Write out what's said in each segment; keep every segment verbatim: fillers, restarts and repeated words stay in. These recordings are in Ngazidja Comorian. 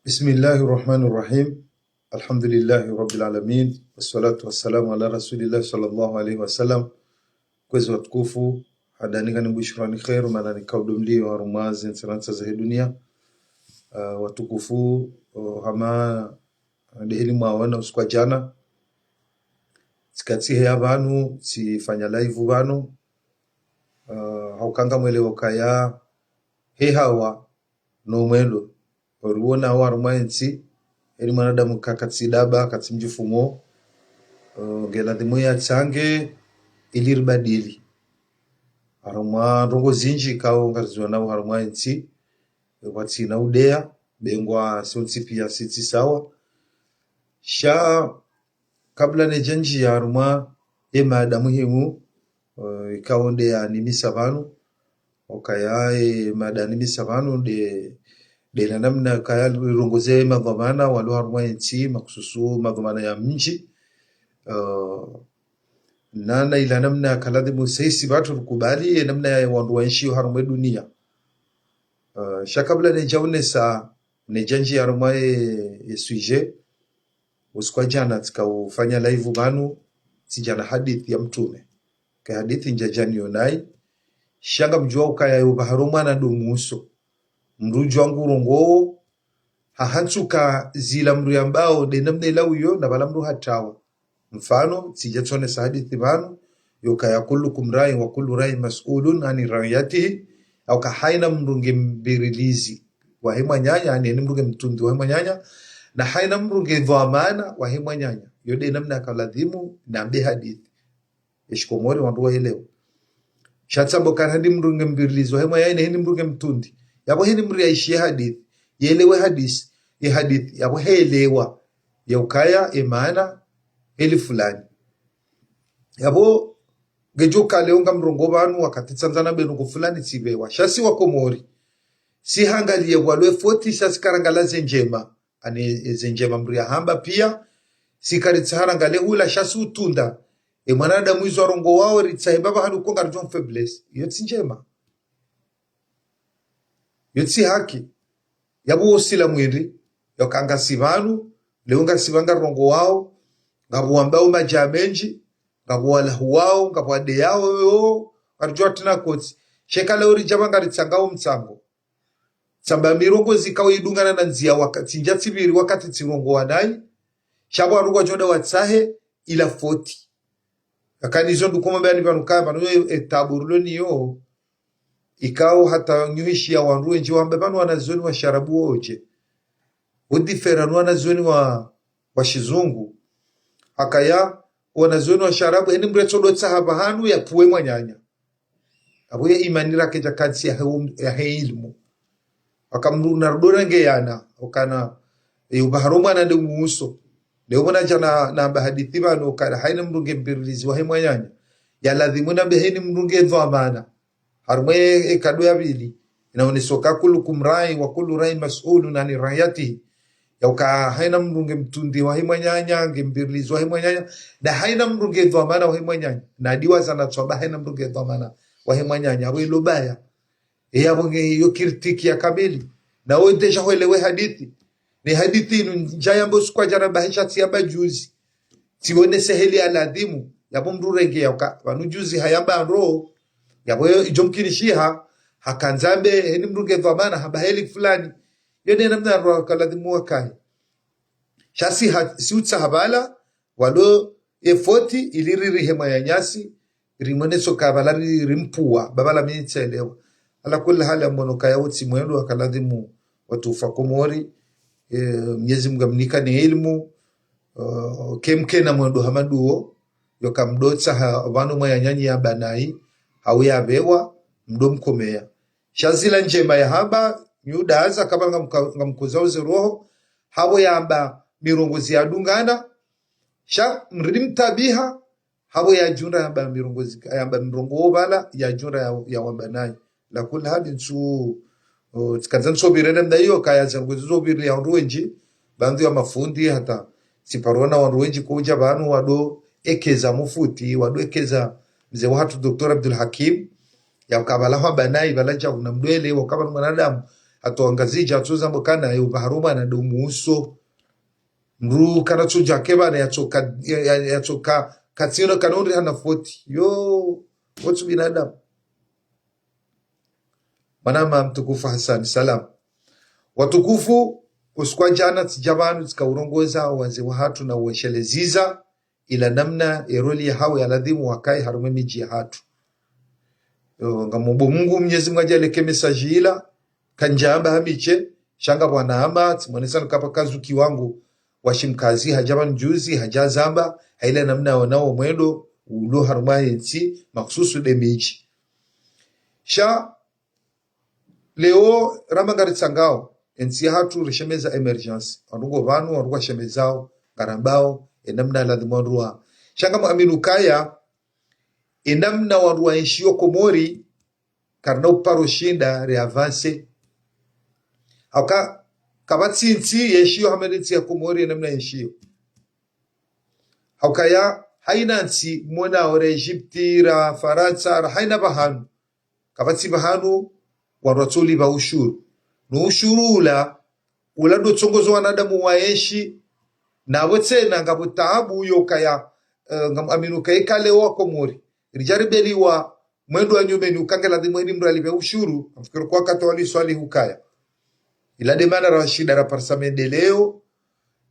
بسم الله الرحمن الرحيم. الحمد لله رب العالمين. والصلاة والسلام على رسول الله صلى الله عليه وسلم. Kwezi watukufu, handani ngamnambushirani kheri, mana ni kaudo mlio harumwa ze ntsiransa zahe dunia. Ah, watukufu, oh, hama ndeheli mwaona usiku wa djana, tsika tsiheya pvanu, tsifanya live pvanu. Ah, hauka ngamwelewo ukaya he hawa no mwendo oriwona harumwa entsi, eni mwanadamu ka katsi daba, katsi mdjifumo, eh, ngeladhimu yatsange ili ribadili. Harumwa ndrongoo zindji ikao ngarizionao harumwa entsi, eh, kwatsina udeya, bengwa sontsi pia sitsi sawa. Sha kabla nidjandjiya harumwa ye mada muhimu, eh, ikao nde yanimisa pvanu, ukaya ye mada yanimisa pvanu nde, nde la namna kaya lirongoze madhwamana walo harumwa entsi, makususu madhwamana ya mdji. Eh, nana ila namna yakaladhimu sisi pvatsu rikubali, ye namna ya wandru waenshio harumwa ye dunia. Eh, sha kabla nidjaonesa, nidjandjiya harumwa ye, ye sujet, usiku wa djana tsika ufanya live pvanu, tsidja na hadith ya Mtrume. Ke hadith ndjadja niyo nayi, sha ngamdjuwa ukaya yo pvaharo mwana ndo muso. Mdru udjuwa ngurongowo, hahantsuka zila mdru yambao, nde namna ila uyo, na pvala mdru hatrawa. Mfano, tsidja tsonesa hadith pvanu, yokaya كلكم راع وكل راع مسؤول عن رعيته, hauka haina mdru nge mbirilizi wahe mwananya, ani eni mdru nge mtrundi wahe mwananya, na haina mdru nge dhwamana wahe mwananya. Yo nde namna yakaladhimu nambe hadith. Eshikomori wandru waelewe. Sha tsamba ukana heni mdru nge mbirilizi wahe mwananya, heni mdru nge mtrundi. Yapvo heni mdru yaishiye hadith, yelewe hadith, ye hadith, yapvo helewa, ya ukaya, e maana, eli fulani. Yapvo, ngedjo kale onga mrongo pvanu wakati tsandza nambe ndrongoo fulani tsipvewa. Sha si wakomori, si hangaliye walwe foti, sha si karangala ze ndjema. Ani ze ndjema mdru yahamba pia, si karitsaha rangale hula, sha si utunda. E mwanadamu izo arongowao ritsahe mbapvi hanu ko ngaridjo mfaiblesse. Yo tsi ndjema. Yo tsi haki. Yapvo wosila mwindri, yoka ngasi pvanu, leo ngasi pvanga rongowao, ngapvo wambao madja mendji, ngapvo walahuwao, ngapvo wadeyao, yo, ngaridjo watrina kotsi. Sha eka leo ridja pvanga ritsangao mtsango. Tsamba mirongozi ikao idungana na ndziya wakati, ndja tsipviri wakati tsirongowa nayi, sha pvo wandru ngwadjo nda watsahe ila foti. Akani izo ndukoma mbani pvanu kaya pvanu yo e tabu rilo niyo, ikao hata nyuhishiya wandru wendji wambe pvanu wanazioni wa sharabu wodje. Udifera no wanazioni wa, wa shizungu. Hakaya, wanazioni wa sharabu, heni mdru etsodo tsaha pvahanu yapvuwe mwananya. Apvo ye imani rake dja kantsi yahe um-, yahe ilmu. Aka mdru narudona ngeyana, ukana, e, upvaharo mwana nde muso. Leo pvona djana namba hadith pvanu, ukana haina mdru nge mbirilizi wahe mwananya. Yaladhimu nambe heni mdru nge dhwamana. Harumwa e, e kado ya pvili, inaonesa uka كلكم راع وكل راع مسؤول عن رعيته. Ya uka haina mdru nge mtrundi wahe mwananya, nge mbirilizi wahe mwananya, na haina mdru nge dhwamana wahe mwananya. Na diwaza na tswamba haina mdru nge dhwamana wahe mwananya, apvo ilo baya. E yapvo nge yo kirtiki ya kamili. Na wo déjà hwelewe hadith. Ne hadith inu ndjayamba usiku wa djana bahisha tsiyamba juzi. Tsionese heli yaladhimu, yapvo mdru renge ya uka, pvanu juzi hayamba ndro, yapvo yo idjo mkinishiha, hakandza mbe, heni mdru nge dhwamana, hamba heli fulani. Yo nde namna ndro yakaladhimu wakaye. Sha si ha-, si utsaha pvala, walo ye foti ili ririhe mwananyasi, rimwonese uka pvala ri-, rimpvuwa, ba pvala mi ntselewa. Ala kulli hali amono kaya utsi mwendo wakaladhimu watukufu wa Komori, e, Mnyezi Mungu amnika ne ilmu, e, kemkena mwendo hama nduwo, yoka mdo tsaha pvanu mwananyanyi yamba nayi, hau yapvewa, mdo mkomeya. Sha zila ndjema yahamba, nyuda aza kaba ngamka-, ngamkuza uze roho, hapvo yamba mirongozi yadungana, sha mridi mtabiha, hapvo yadjundra yamba mirongozi, yamba mirongo wo pvala, yadjundra ya, yawamba nayi. Ala kulli hali ntsu, o, tsikandza ntsu pvirene mda iyo, kaya zangu ntsu pviri ya wandru wendji, baadhwi ya mafundi hata, tsiparona wandru wendji kudja pvanu wado ekeza mufuti, wado ekeza mze wahatru Docteur Abdul Hakim, ya uka pvala hwamba nayi, pvala dja una mdwele, wa uka pvanu mwanadamu, hata wangazidja, hatsoza mbo kana, yo baharuma na do muso. Mdru kana tsodja kebana, yatsoka, ya, ya, yatsoka, katsino kana undri hana foti. Yo, wotsu binadamu. Mwanama mtukufu Hassan, salam. Watukufu, usiku wa djana tsidja pvanu tsika urongoza wazee wahatru na uwesheleziza, ila namna eroli yahawo ya ladhimu wakaye harumwa emidji yahatru. Yo, ngamombo Mungu Mnyezi Mungu adjaleke message ila, kandjamba hamishe, sha ngapvo wanama, tsimwonesa nukapva kazuki wangu, washimkazi hadja pvanu juzi, hadja zamba, ha ila namna wonao mwendo, ulo harumwa yentsi, makhususu de midji. Sha, leo ramba ngaritsangao, entsi yahatru rishemeza émergence. Wandru ngo pvanu, wandru ngwashemezao, ngarambao, enamna ladhimu wandru wa. Sha ngamwamini ukaya, enamna wandru waenshiyo Komori, karina uparo shinda ri avancer. Hauka, kapvatsi ntsi yenshiyo hama entsi ya Komori, enamna yenshiyo. Haukaya, haina ntsi, mwona ora Egypte, ra Farantsa, ra haina pvahanu. Kapvatsi pvahanu wandru watsoliva ushuru. No ushuru ula, ula ndo tsongozo wanadamu waenshi, na pvo tsena ngapvo taabu yo kaya, eh, ngamwamini ukaya ika leo wa Komori ridja ribeliwa mwendo wa nyumeni uka nge ladhimu eni mdru alive ushuru, ngamfikiri kwa wakati wa Ali Swalihi ukaya. Ila de mana rashinda raparisa maendeleo,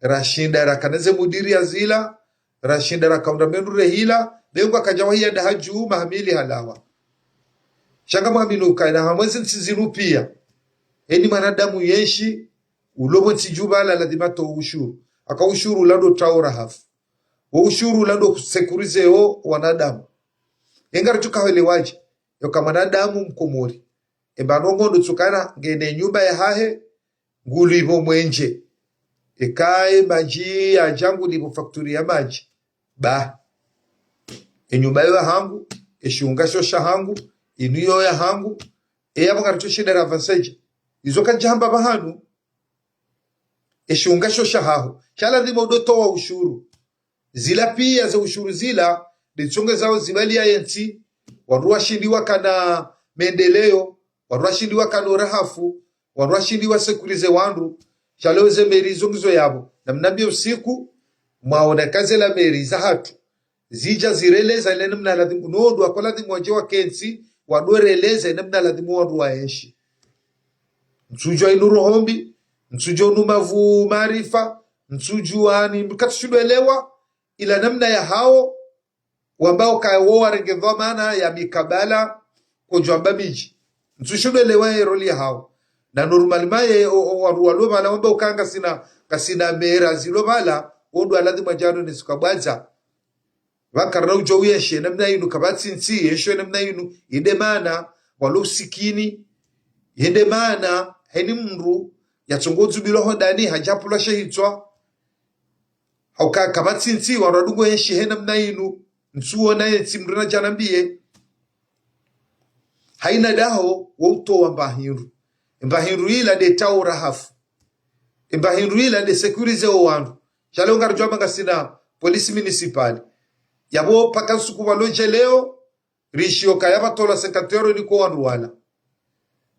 rashinda rakana ze mudiri ya zila, rashinda rakaunda mendru rehila, be ngwakadja wahiya nda hadju mahamili halawa. Sha ngamwamini ukaya na hamwezi ntsi zinu pia, eni mwanadamu yenshi, ulo pvo ntsi dju pvala ladhima to ushuru. Haka ushuru ula ndo taura hafu. Wo ushuru ula ndo kusekurize yo wanadamu. Engaritsuka hwelewaje, yoka mwanadamu Mkomori. Eba ndrongo ndo tsukana ngena enyumba yahahe, ngulivo mwenje. Eka emadji yadja ngulivo fakturi ya madji. Ba. Enyumba yo yahangu, eshiunga sho shahangu, inu yo yahangu, eyapvo ngaritso shinda ra avancer dje. Izo kandjahamba pvahanu, eshiunga sho shahaho. Sha ladhima udo towa ushuru. Zila pia ze ushuru zila, de tsongezao zibali ya yentsi, wandru washindi wakana maendeleo, wandru washindi wakana urahafu, wandru washindi wasekurize wandru, sha leo ze meri zo ngizo yapvo. Na mnambie usiku, mwaona kaze la meri zahatru. Zidja zireleza ile namna ladhimu, no ndo wako ladhimu wadje wakentsi, wado releza ile namna ladhimu wandru waenshi. Ntsudjua inu roho mbi, ntsudjua unu mavu maarifa, ntsudjua ni, katsushindo elewa, ila namna yahawo, wambao kaya wo warenge dhwamana ya mikabala, kodjwamba midji. Ntsushindo elewa ye roli yahawo. Na normalement ye, o, o, wandru walo pvala wambao kaya ngasina, ngasina mera zilo pvala, wo ndo ladhimu wadjano ne suka bwaza. Pvaka rina udjo uyenshi enamna inu, kapvatsi ntsi yenshi enamna inu, inde mana, walo usikini, inde mana, heni mndru, yatsongo udzubilwa ho ndani, hadja pvulwa she hitswa. Hauka kapvatsi ntsi, wandru wadungo yenshi enamna inu, ntsuona yentsi mndru nadja nambiye. Haina daho, wo utowa mbahindru. Mbahindru ila de taura hafu. Mbahindru ila de sécuriser o wandru. Sha leo ngaridjwamba ngasina police municipale. Yapvo paka nsuku pvalo dje leo, rishiyo kaya pvatolwa cinquante euros niko wandru wala.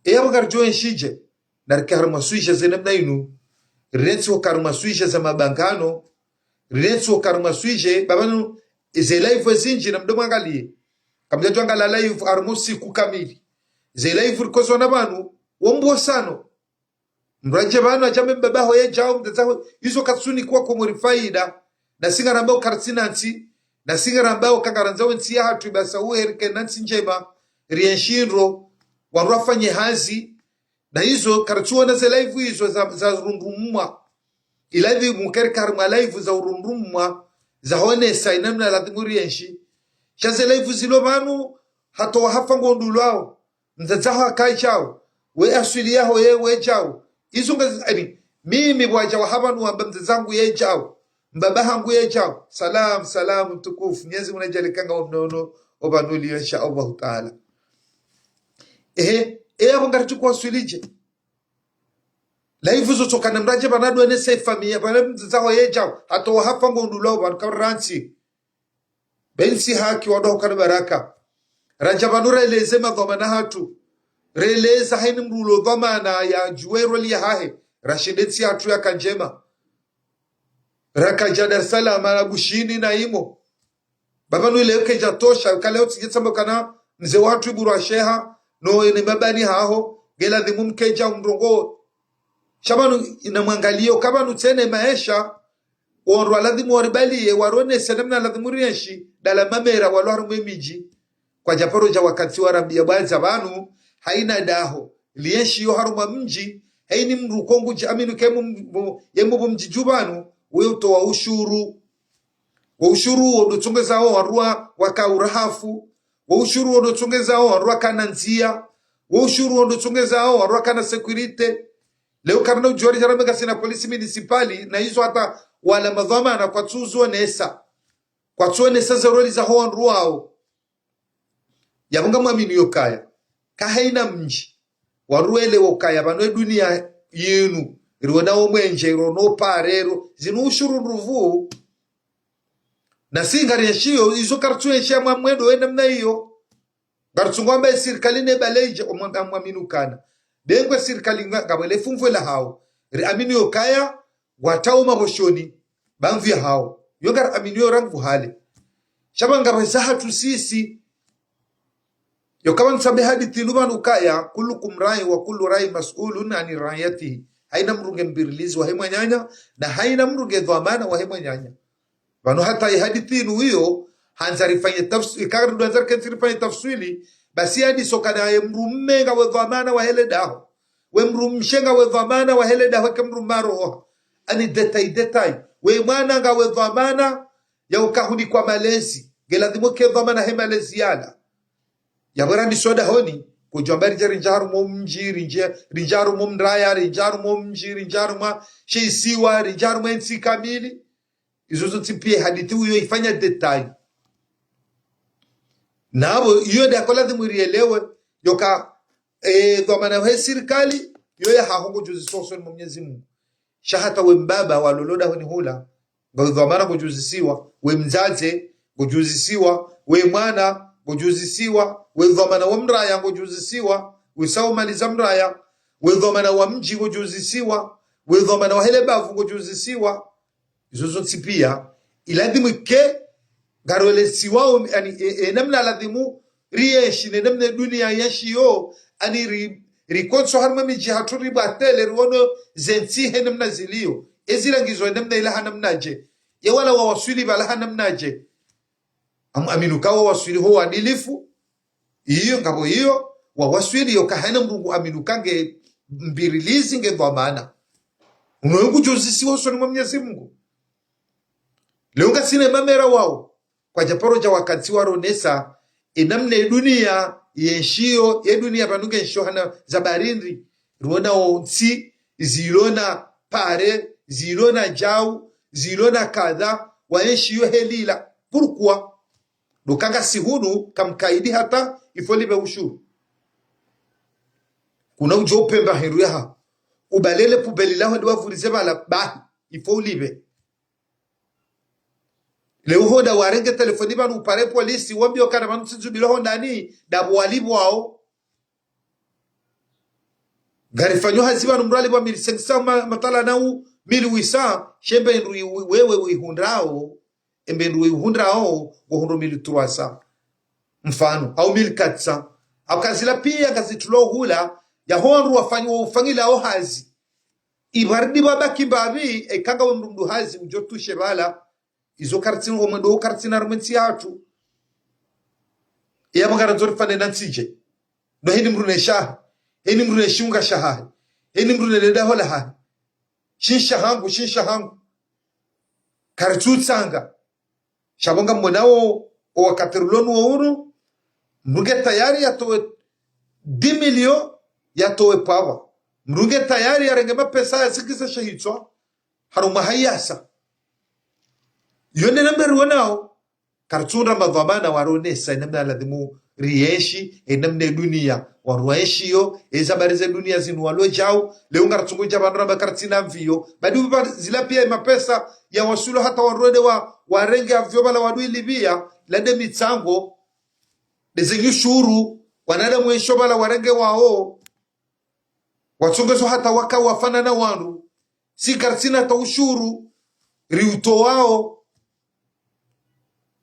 Eyapvo ngaridjo enshi dje, na rike harumwa sujet ze namna inu, rirentsi ho harumwa sujet za mabangano, rirentsi ho harumwa sujet, ba pvanu, ze live ezindji na mdo mwangaliye. Kamdjadjwangala live harumwa usiku kamili. Ze live rikozwa na pvanu, wo mbosano. Mndru adje pvanu adjambe mbaba ho yedjao, mdzadze ho, izo katsunika Komori faida. Nasi ngarambao karitsina ntsi, nasi ngarambao kangarandzao entsi yahatru, basa uherike na ntsi ndjema, rienshi ndro, wandru wafanye hazi, na izo karitsuona ze live izo za, za urundrumwa. Ila live mukeri harumwa live za urundrumwa, za honesa enamna ladhimu rienshi. Sha ze live zilo pvanu, hata wahafa ngondulwao. Mdzadze ho haka yedjao, we aswili yaho ye wedjao. Izo ngazi, ani, mimi pvwadja waha pvanu wamba mdzadze hangu yedjao, mbaba hangu yedjao. Salam, salam, mtukufu. Mnyezi Mungu nadjaanlie kanga omnono, opvanu uliyo, insha Allahu Taala. Ehe, eyapvo ngaritsuko waswili dje. Live zo tsokana mndru adje pvanu ado enesa efamiyi, pvanu mdzadze ho yedjao, hata wahafa ngondulwao, pvanu karantsi. Be ntsi haki wandru hukana baraka. Radja pvanu releze madhwamana hatru. releza hayini mdru ulo dhwamana ya djuwe roli yahahe, rashinde ntsi yahatru yaka ndjema. Rakaja Dar es Salaam, na Bushini na imo. Ba pvanu ile kayidja tosha, kale utsidje tsamba kana mze wahatru iburwa sheha, no ene mbapvani haho, ngeladhimu mkayidja umrongoa. Sha pvanu inamwangaliyo, ka pvanu tsena maesha, wandru waladhimu waribaliye, waronese namna ladhimu rienshi, dala mamera walo harumwa emidji. Kwadja paro dja wakati warambia bwaza pvanu, hayina daho lienshi yo harumwa mdji, hayini mdru kongudja aminu ke mu, mu, ye mu pvo mdji dju pvanu, we utowa ushuru. Wo ushuru wo ndo tsongezao wandru wa, waka urahafu. Wo ushuru wo ndo tsongezao wandru wakana ndzia. Wo ushuru wo ndo tsongezao wandru wakana sécurité. Leo karina udjuwa ridja rambe ngasina police municipale, na izo hata wala madhwamana kwatsuzo onesa. Kwatsuonesa ze roli zaho wandru wao. Yapvo ngamwaminiyo ukaya, kahayina mdji, wandru welewe ukaya pvanu edunia yinu, riwonao mwenje, riwonao pare, ro, zinu ushuru ndrupvu. Nasi ngarienshiyo, izo karitsuenshiya mwa mwendo we namna iyo. Ngaritsungo amba esirikali ne baleidje, omwa, amwamini ukana. Dengwe sirikali nga, ngapvo ele funvu lahao. Riaminiyo ukaya, ngwatao mapvoshoni, pvamvi yahao. Yo ngariaminiyo rangu hale. Sha pvanu ngapvo zahatru sisi. Yo ka pvanu tsambe hadisi inu pvanu ukaya, كلكم راع وكل راع مسؤول عن رعيته. Hayina mdru nge mbirilizi wahe mwananya, na hayina mdru nge dhwamana wahe mwananya. Pvanu hata ye hadisi inu iyo, handza rifanye tafs-, ikari ndo handza rikentsi rifanye tafswili, basi hadisi ukana ye mdru mme ngawe dhwamana wahe le daho. We mdru mshe ngawe dhwamana wahe le daho, eke mdru maro. Ani détail, détail. We mwana ngawe dhwamana ya uka hunikwa malezi. Ngeladhimu ke dhwamana he malezi yala. Yapvo randiso dahoni, kudjo amba ridje rindje harumwa mdji, rindje, rindje harumwa mraya, rindje harumwa mdji, rindje harumwa she isiwa, rindje harumwa entsi kamili. Izo zontsi pia hadisi iyo ifanya détail. Napvo iyo nde yako ladhimu rielewe, yoka, eh, dhwamana he sirikali, yo yahaho ngudjuzisiwa usoni mwa Mwenyezi Mungu. Sha hata we mbaba walolo dahoni hula, ngawe dhwamana ngudjuzisiwa, we mdzadze ngudjuzisiwa, we mwana ngudjuzisiwa, we dhwamana wa mraya ngudjuzisiwa, we sawo mali za mraya, we dhwamana wa mdji ngudjuzisiwa, we dhwamana wahe le bavu ngudjuzisiwa. Izo zontsi pia, iladhimu ike, ngarolesiwao, ani, e, e, namna ladhimu rienshi, ne namna dunia yenshiyo, ani ri, rikontso harumwa emidji yahatru ribwatele, riwono zentsi he namna ziliyo. Ezi rangizo he namna ila ha namnaje. Ye wala wawaswili pvala ha namnaje. Am-, aminu ka wawaswili ho uadilifu, iyo, ngapvo iyo, wawaswili yo kahayina mdru ngu aminu ka nge mbirilizi nge dhwamana. Uno ngudjuzisiwa usoni mwa Mwenyezi Mungu. Leo ngasina mamera wao. Kwadja paro dja wakati waronesa, enamna edunia yenshiyo, edunia pvanu ngenshiyo hana za barindri, riwonao ntsi, zilona pare, zilona djau, zilona kadha, waenshiyo helila. Pourquoi? Ndo ka ngasi hunu, kamkaidi hata, il faut ulipve ushuru. Kuna udjo upvemba hindru yaha. Ubalele pubeli laho ndi wavurize pvala bahi, il faut ulipve. Leo honda warenge telefoni pvanu upare polisi, wambiyo kana pvanu tsidzu bilo hondani, ndapvo walipvwao. Ngarifanyo hazi pvanu mdru alipvwa mille cinq cents ma-, matala nau mille huit cents, she mbe ndru i-, wewe uihundrao, embe ndru uihundrao, ngohundro mille trois cents. Mfano, au mille quatre cents. Au kazila pia ngazitulwao hula, yaho wandru wafanyi-, wafanyilao hazi. Ipvaridi pvabaki mbapvi, eka ngawe mdru mdru hazi, udjo tushe pvala, izo karitsina, omwendo wo karitsina harumwa entsi yahatru. Yapvo ngarandzo rifane na ntsi dje. No heni mdru ne shahe. Heni mdru ne shiunga shahahe. Heni mdru ne le daho lahahe. Shinshi hangu, shinshi hangu. Karitsutsanga. Sha pvo ngamwonao, o wakati rilo nuwo unu, mdru nge tayari yatowe dix millions yatowe pvapva. Mdru nge tayari yarenge mapesa yazikize she hitswa, harumwa hayasa. Iyo nde namna riwonao, karitsundra madhwamana waronesa enamna ladhimu rienshi, enamna edunia wandru waenshiyo, eza habari ze dunia zinu walo djau, leo ngaritsungo dja pvanu ramba karitsina mviyo, badi upva zila pia emapesa yawaswili hata wandru wende wa, warenge avyo pvala wandru ilipvia, lande mitsango, ndeze nyushuru, Wanadamu wesho pvala warenge wawo, watsongezo hata waka wafanana wandru. Si karitsina hata ushuru riutowao.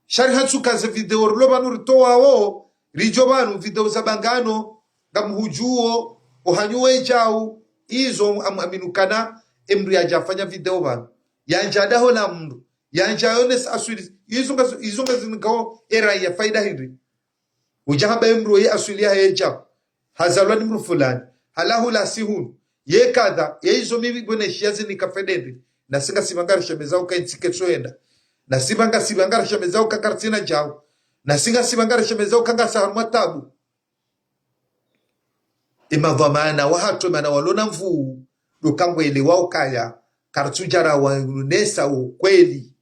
Sha ri hatsuka ze video rilo pvanu ritowao, ridjo pvanu video za bangano, ngamhudjuo, ohanyu wedjau, izo am-, aminukana, emndru yadja afanya video pvanu. Yandja daho la mndru. Yandja yonesa aswili. Izo ngazo, izo ngazinikao era ya faida hindri. Udja hamba emndru ye aswili yahe djau. Hazalwa ni mndru fulani. Halawa hula si hunu. Ye kadha, ye izo mimi bwene shiya zinika faida hindri. Nasi ngasi pvanga rishemeza uka intsi ketso enda. Nasi pvanga si pvanga rishemeza uka karitsina djau. Nasi ngasi pvanga rishemeza uka ngasi harumwa tabu. Emadhwamana wahatru mana walona nvuu, ndo kangwelewao ukaya, karitsudja rawaonesa ukweli.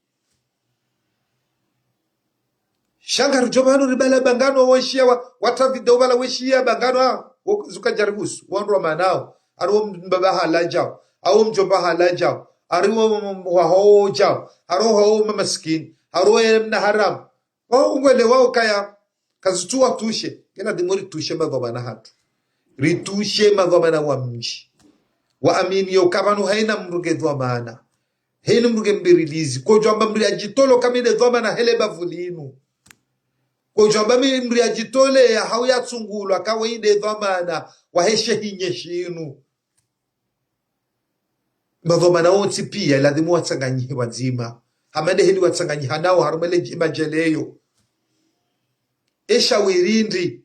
Sha ngaridjo pvanu ribala bangano weshiya wa, watra video pvala weshiya bangano ha, wo, zuka djari husu, wandru wa manao, ari wo mbaba hala djau, awo mdjomba hala djau, ari wo m-, m-, waho djau, ari wo hawo mamasikini, ari wo emna haramu. Wao ngwelewao ukaya, kazitsu watushe, ngena dhimwe ritushe madhwamana hatru. Ritushe madhwamana wa mdji. Waamini yo uka pvanu haina mndru nge dhwamana. Haina mndru nge mbirilizi. Kodjo amba mndru yadjitolo kamile dhwamana hele bavu linu. Kodjo amba mi-, mndru yadjitole ya hau yatsungulwa kawaida dhwamana wahe she hinyi shinu. Madhwamana wontsi piya, ladhimu watsanganyihe pvwadzima. Hama nde heli watsanganyiha nao harumwa le dji-, madjeleyo. Esha wirindi.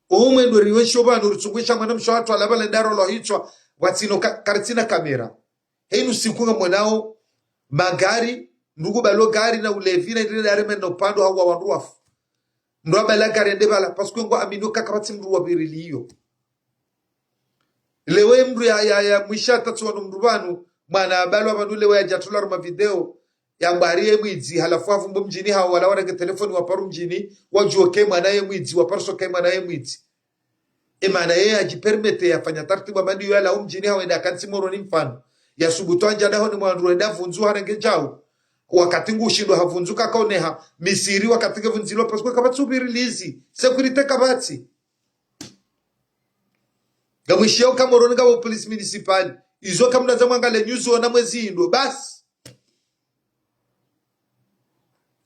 Omwendo riwesho pvanu ritsungwisha mwana mshe hatru alapva le ndaro lo hitswa, pvwatsino ka-, karitsina kamera. Henu siku ngamwonao, magari, ndugu pvalo gari na ulevi na indri dare meno pvandru hawa wandru wafu. Mndru apvala gari ende pvala, parce que ngwaamini uka kapvatsi mndru wa pviriliyo. Lewo emndru ya, ya, ya mwisha tatsi wanu mndru pvanu, mwana apvalwa pvanu lewo yadjatolwa harumwa video, yambwa ari ye mwidzi, halafu hapvumbo mdjini hawo wala warenge telefoni waparo mdjini, wadjuo ke mwana ye mwidzi, waparo so ke mwana ye mwidzi. Emana yeye yadjipermete yafanya tartibu amadi yo yalawo mdjini hawo yende yakantsi Moroni mfano. Yasubutu yandja dahoni mwa wandru yende yavundzu harenge djau. Wakati ngushindwa havundzu kakaoneha, misiri wakati ngevundzilwa parce que kapvatsi upvirilizi, sécurité kapvatsi. Ngamwishiya uka Moroni ngapvo police municipale. Izo kamnadza mwangale nyuzi ona mwezi indo. Basi.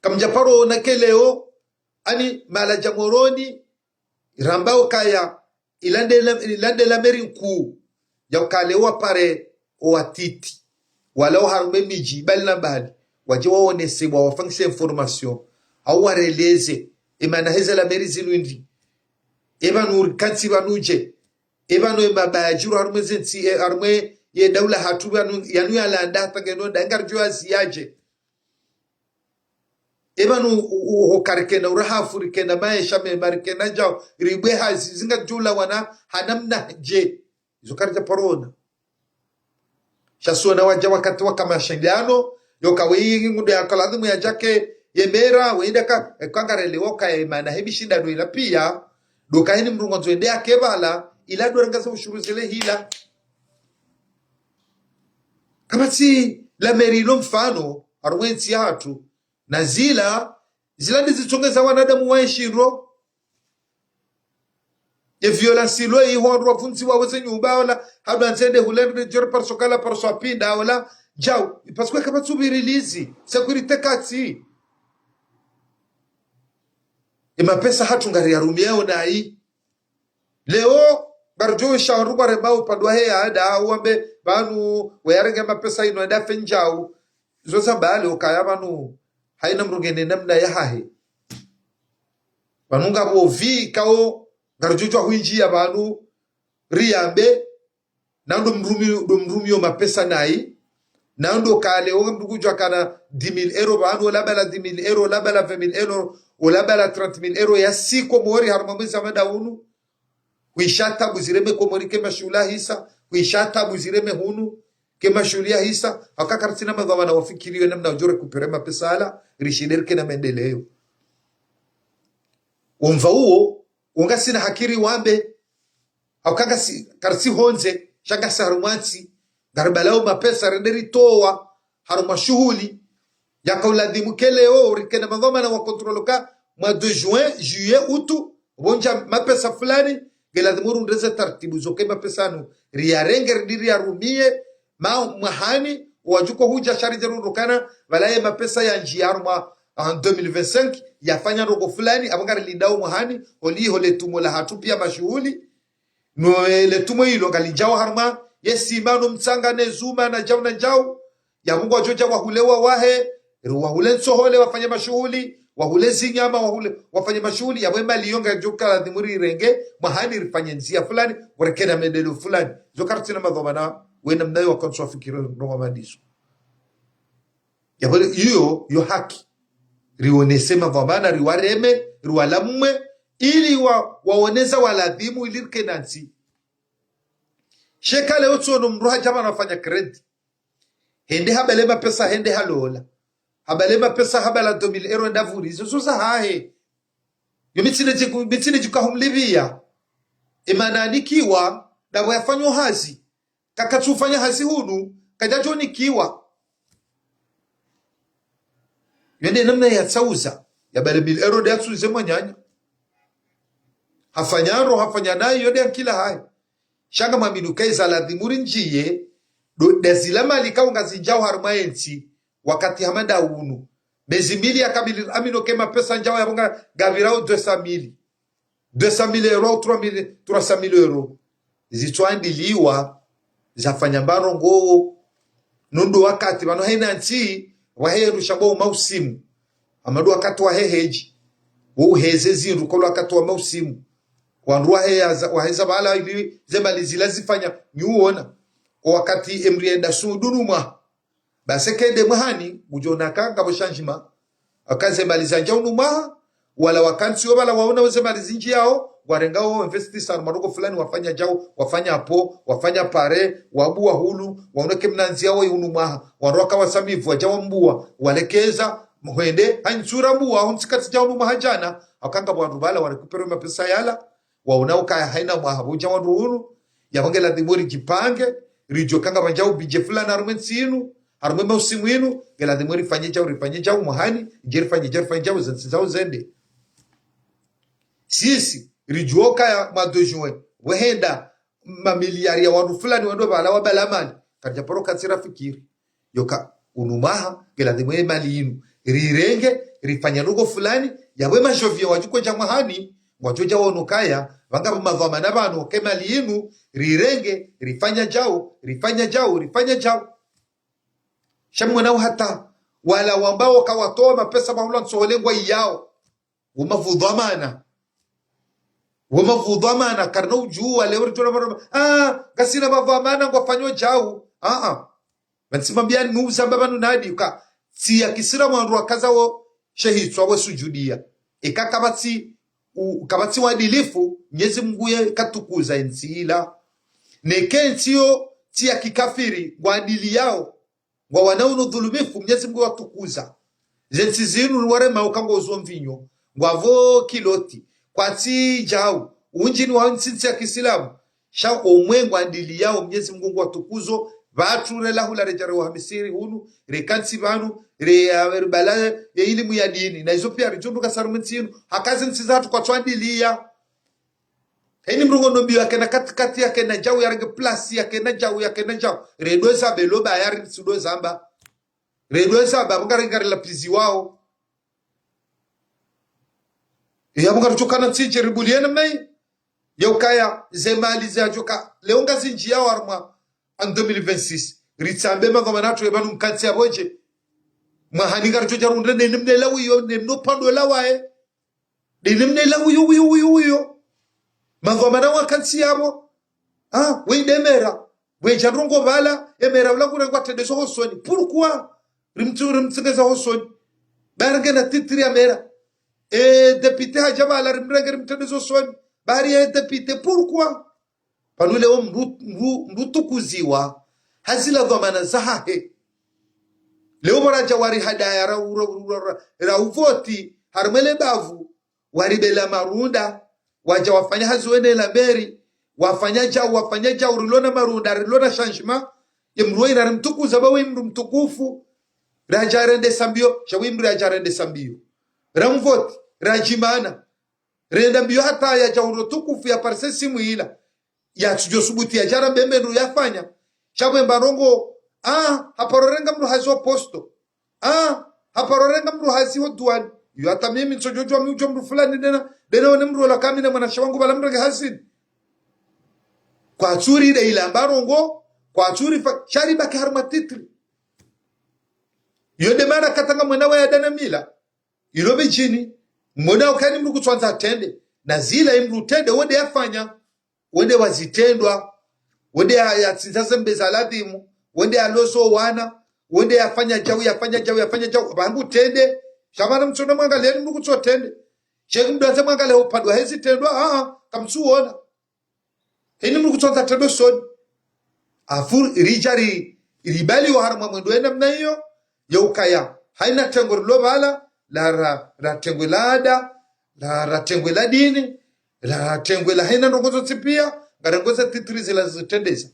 Kamdja paro ona ke leo, ani mahala dja Moroni, ramba ukaya, ilande la, ilande la mairie nkuu, ya ukaya leo wapare owatiti, wala oharumwa emidji, mbali na mbali, wadje waonese, wawafanyise information, hau wareleze, emana heze la mairie zinu indri, epvanu rikantsi pvanu dje, epvanu emabaya djiro harumwa eze ntsi, e, harumwa ye daula hatru pvanu, yanu yalanda hata ngeno nda ngaridjo yaziyadje. Epvanu u-, u-, ho karikena urahafu, rikena maesha mema, rikena djau, ribwe hazi, zinga djula wana, hanamna dje. Izo karidja paro ona. Sha sona wadja wakati waka mashindano, yoka weyi ngundo yaka ladhimu yadjake, ye mera, weyi ndaka, e, kangarele woka ye mana, he mishindano ila piya, ndo ka heni mndru ngwandzo yende yake pvala, ila ndo rangaza ushuru zile hila. Kapvatsi la mairie lo mfano, harumwa entsi yahatru, na zila, zila ndizitsongeza wanadamu wa eshindro. Ye violence ilo iho wandru wavundziwa weze nyumba ola, hadu andzende hulendre djoro parso kala parso apvinda ola, djau, parce que kapvatsu pvirilizi, sécurité katsi. Emapesa hatru ngariyarumiao nayi. Leo, ngaridjo isha wandru ngwaremao upande wahe yaada, uwambe, pvanu, weyarenge mapesa inu, enda fendjau. Zo za mbali, okaya pvanu, haina mndru ngena namna yahahe. Pvanu ngapvo vi, kao, ngaridjo djuwa hwindjiya pvanu, riyambe, na ndo mrumi, ndo mrumi yo mapesa nayi. Na ndo kale, owe mndru kudjuwa kana dix mille euros pvanu, ola pvala dix mille euros, ola pvala vingt mille euros, ola pvala trente mille euros, ya si Komori harumwa mwezi wa madaunu. Kwisha tabu zireme Komori ke mashuhuli yahisa, kwisha tabu zireme hunu, ke mashuhuli yahisa, haka karitsina madhwamana wafikiriyo namna udjo récupérer mapesa yala, rishinde rike na maendeleyo. Omva uwo, ungasina hakiri wambe, hauka ngasi, karitsi hondze, sha ngasi harumwa ntsi, ngaribalao mapesa rende ritowa, harumwa shuhuli, yaka uladhimu ke leo, rikena madhwamana wa contrôle ka, mois de juin, juillet, août, Pvo ndja mapesa fulani, nge ladhimu rundre ze taratibu zo ke mapesa yanu riyarenge ridi riyarumie, ma mwahani, wadjo hudja sha ridje rundrukana, pvala ye mapesa yandjiya harumwa, en deux mille vingt-cinq, yafanya ndrongoo fulani, apvo ngarilindao mwahani, holiho le tumo lahatru pia mashuhuli, no, eh, le tumo ilo ngalindjao harumwa, ye sima no mtsanga ne zuma na djau na djau, yapvo ngwadjo dja wahule wawahe, ri wahule ntsohole wafanye mashuhuli, wahule zinyama wahule, wafanye mashuhuli, yapvo ye mali iyo ngadjo ka ladhimu rirenge, mwahani rifanye ndzia fulani, ngoreke na maendeleo fulani. Zo karitsina madhwamana, wena mnayo wakantsi wafikiri ndrongoo hama ndizo. Yapvo iyo, yo haki. Rionese madhwamana, riwareme, riwalamwe, ili wa, waoneza waladhimu, ili rike na ntsi. Sha eka leo tsiono mndru hadja pvanu hafanya crédit. Hende habale mapesa, hende halola. Habale mapesa, habala deux mille euros, ndapvuri. Izo zo zahahe. Yo mi tsina djiku-, mi tsina djukahumlipvia. Emana anikiwa, ndapvo yafanya hazi. Kakatsu ufanya hazi hunu, kadjadjo nikiwa. Yo nde namna yatsauza, yabale mille euros nde yatsuze mwananya. Hafanya ndro, hafanya nayi, yo nde ankila hayi. Sha ngamwambiyo uka iza ladhimu rindjiye, ndo, nda zila mali kaunga zindjao harumwa yentsi, wakati hama nda unu. Mezi mili ya kabili amino ke mapesa ndjao yapvo nga, ngapvirao deux cent mille. Deux cent mille euros au trois mille, trois cent mille euros. Zitsoandiliwa, zafanya mba ndrongoo. Nundo wakati, pvanu hena ntsi, waheru shamba wo mausimu. Hama ndo wakati wa heheji. Wo uheze zindru kolo wakati wa mausimu. Wandru waheza, waheza pvala ili ze mali zila zifanya, nyi uona. Ko wakati emri yenda sudu nu mwaha. Basi eka ende mwahani, ngudjo ona ka ngapvo changement. Aka ze mali zandjia unu mwaha, wala wakantsi yo pvala waona wo ze mali zindjiao, ngwarengao investisseur harumwa ndrongoo fulani wafanya djau, wafanya pvo, wafanya pare, wabuwa hulu, waona ke mna ndzia wo unu mwaha, wandru waka wasamivu, wadja wambuwa, walekeza, hwende, ha ntsura mbuwa, ho ntsi katsi dja unu mwaha djana, aka ngapvo wandru pvala warekupere mapesa yala, waona ukaya haina mwaha pvo udja wandru hunu, yapvo nge ladhimu ridjipange, ridjuwe ka ngapvandjao budget fulani harumwa entsi inu, harumwa mausimu inu, nge ladhimu rifanye djau, rifanye djau mwahani, ndje rifanye djau, rifanye djau, ze ntsi zao zende. Sisi, ridjuwa ukaya mwa deux juin, pvwehenda mamiliari ya wandru fulani wendo pvala wabala mali, karidja paro katsi rafikiri. Yoka, unu mwaha, nge ladhimu ye mali inu. Rirenge, rifanya ndrongoo fulani, yapvo ye mashoviya wadjo hwendja mwahani, ngwadjo dja waona ukaya, pvanga pvo madhwamana pvanu, ke mali inu, rirenge, rifanya djau, rifanya djau, rifanya djau. Sha mwana uhata, wala wambao kawatowa mapesa pvahula ntsohole ngwa iyao. Wo mapvudhwamana. Wo mapvudhwamana, karina udjuwa, leo ritona maroma. Ah, ngasina mapvudhwamana ngwafanyo djau. Ah, ah. Pvantsi mambia nu zamba pvanu nadi, uka, tsi ya kisira mwandru wakaza wo, shehitswa we sujudia. Eka kapvatsi, u, kapvatsi wadilifu, Mnyezi Mungu ye katukuza entsi ila. Neke entsi yo, tsi ya kikafiri, ngwadiliyao. Ngwawanao unu dhulumifu, Mnyezi Mungu watukuza. Ze ntsi zinu warema uka ngwauzao mvinyo, ngwapvo kiloti, kwatsi djau, undjini wa ntsi ntsi ya kisilamu. Sha omwe ngwadiliyao, Mnyezi Mungu ngwatukuzo, pvatsu rela hula redja rewa hamisiri hunu, rekantsi pvanu, re, ya, ribala ye ilimu ya dini. Na izo pia ridjunduka harumwa entsi inu, haka ze ntsi zahatru kwatsu andiliya. Heni mrungo no mbiyo yakena katikati yakena djau yarenge place yakena djau yakena djau. Redwe zabe loba yari tsudo zamba. Redwe zaba, apvo ngarenga rela pizi wao. Yapvo ngaruchokana ntsi ndje ribuliye namna yi. Ye ukaya, ze mali zadjoka, leo ngazindjiyao harumwa, en deux mille vingt-six. Ritsambe madhwamana hatru ye pvanu mkantsi yapvo dje. Mwahani ngaruchodja rundre neni mnela wiyo, neni no pando la waye. Dini mnela uyo, uyo, uyo, uyo. Madhwamana wakantsi yapvo. Ah, wende mera. Wedja ndrongo pvala, emera ula kurengwa trendezo hosoni. Pourquoi? Rimtsu, rimtsengeza hosoni. Barenge na titri ya mera. E, député hadja pvala, rimrenge rimtrendezo hosoni. Bari e député, pourquoi? Pvanu leo mndru, mndru, mndru tukuziwa, ha zila dhwamana zahahe. Leo pvo radja wari hadaya ra, ra, ra, ra, ra uvoti, harumwa le bavu, wari bela marunda, wadja wafanya hazi wene la meri, wafanya djau, wafanya djau, rilona marunda, rilona changement, ye mndru wena rimtukuza ba we mndru mtukufu, radja rende sambio, sha we mndru radja rende sambio. Ramvoti, radjimana. Renda mbiyo hata yadja huro tukufu yaparise simu ila. Yatsudjo subuti yadja rambe mbe ndru yafanya. Sha pvwe mba ndrongo, ah, haparo renga mdru hazi wa posto. Ah, haparo renga mdru hazi ho duwani. Iyo hata mimi ntsodjo djuwa mi udjo mdru fulani ndena, ndena wone mdru ola kamina mwanashe wangu pvala mrenge hazini. Kwatsuri nde ila mba ndrongo, kwatsuri fa, sha ribaki harumwa titre. Iyo nde mana katanga mwena wa yadana mila. Ilo pvidjini, mwona ukaya ni mdru kutsuandza atrende. Na zila ye mdru utrende, wende yafanya. Wende wazitrendwa. Wende ya, yatsindza ze mbe za ladhimu. Wende yalozo wana. Wende yafanya djau, yafanya djau, yafanya djau. Pvangu utrende. Sha pvanu mtsuona mwangaliye ni mdru kutsutrende. Sheki mdru andze mwangaliye upandwa hezi trendwa, ah, ah, kamtsuona. Heni mdru kutsuandza trende usoni. Afu ridja ri, ribali wa harumwa mwendo ye namna iyo, ya ukaya. Haina tengwe rilo pvala, la ra, ra tengwe la ada, la ra tengwe la dini, la ra tengwe la haina ndrongo zontsi piya, ngarengo ze titre zila zitrendeza.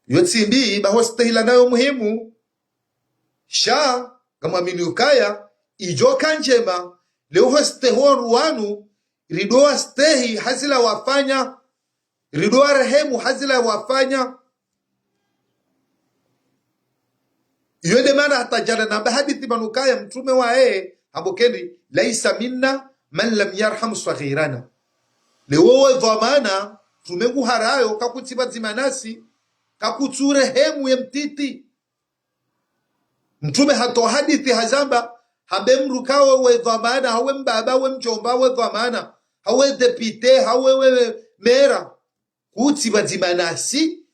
Yo tsi mbi, ba ho stehi la nayo muhimu, sha, ngamwamini ukaya, idjo ka ndjema, leo ho stehi wandru wanu, ridjo wastehi ha zila wafanya, ridjo warehemu ha zila wafanya. Iyo nde mana hata djana namba hadisi pvanu ukaya mtrume wahe, hamba ukaya, "ليس منا من لم يرحم صغيرنا." Leo we dhwamana, mtrume nguharayo, kakutsi pvadzima nasi, kakutsurehemu ye mtiti. Mtrume hatowa hadisi hazamba, hambe mdru kawe we dhwamana, hawe mbaba, we mdjomba, we dhwamana, hawe député, hawe we mera. Kutsi pvadzima nasi,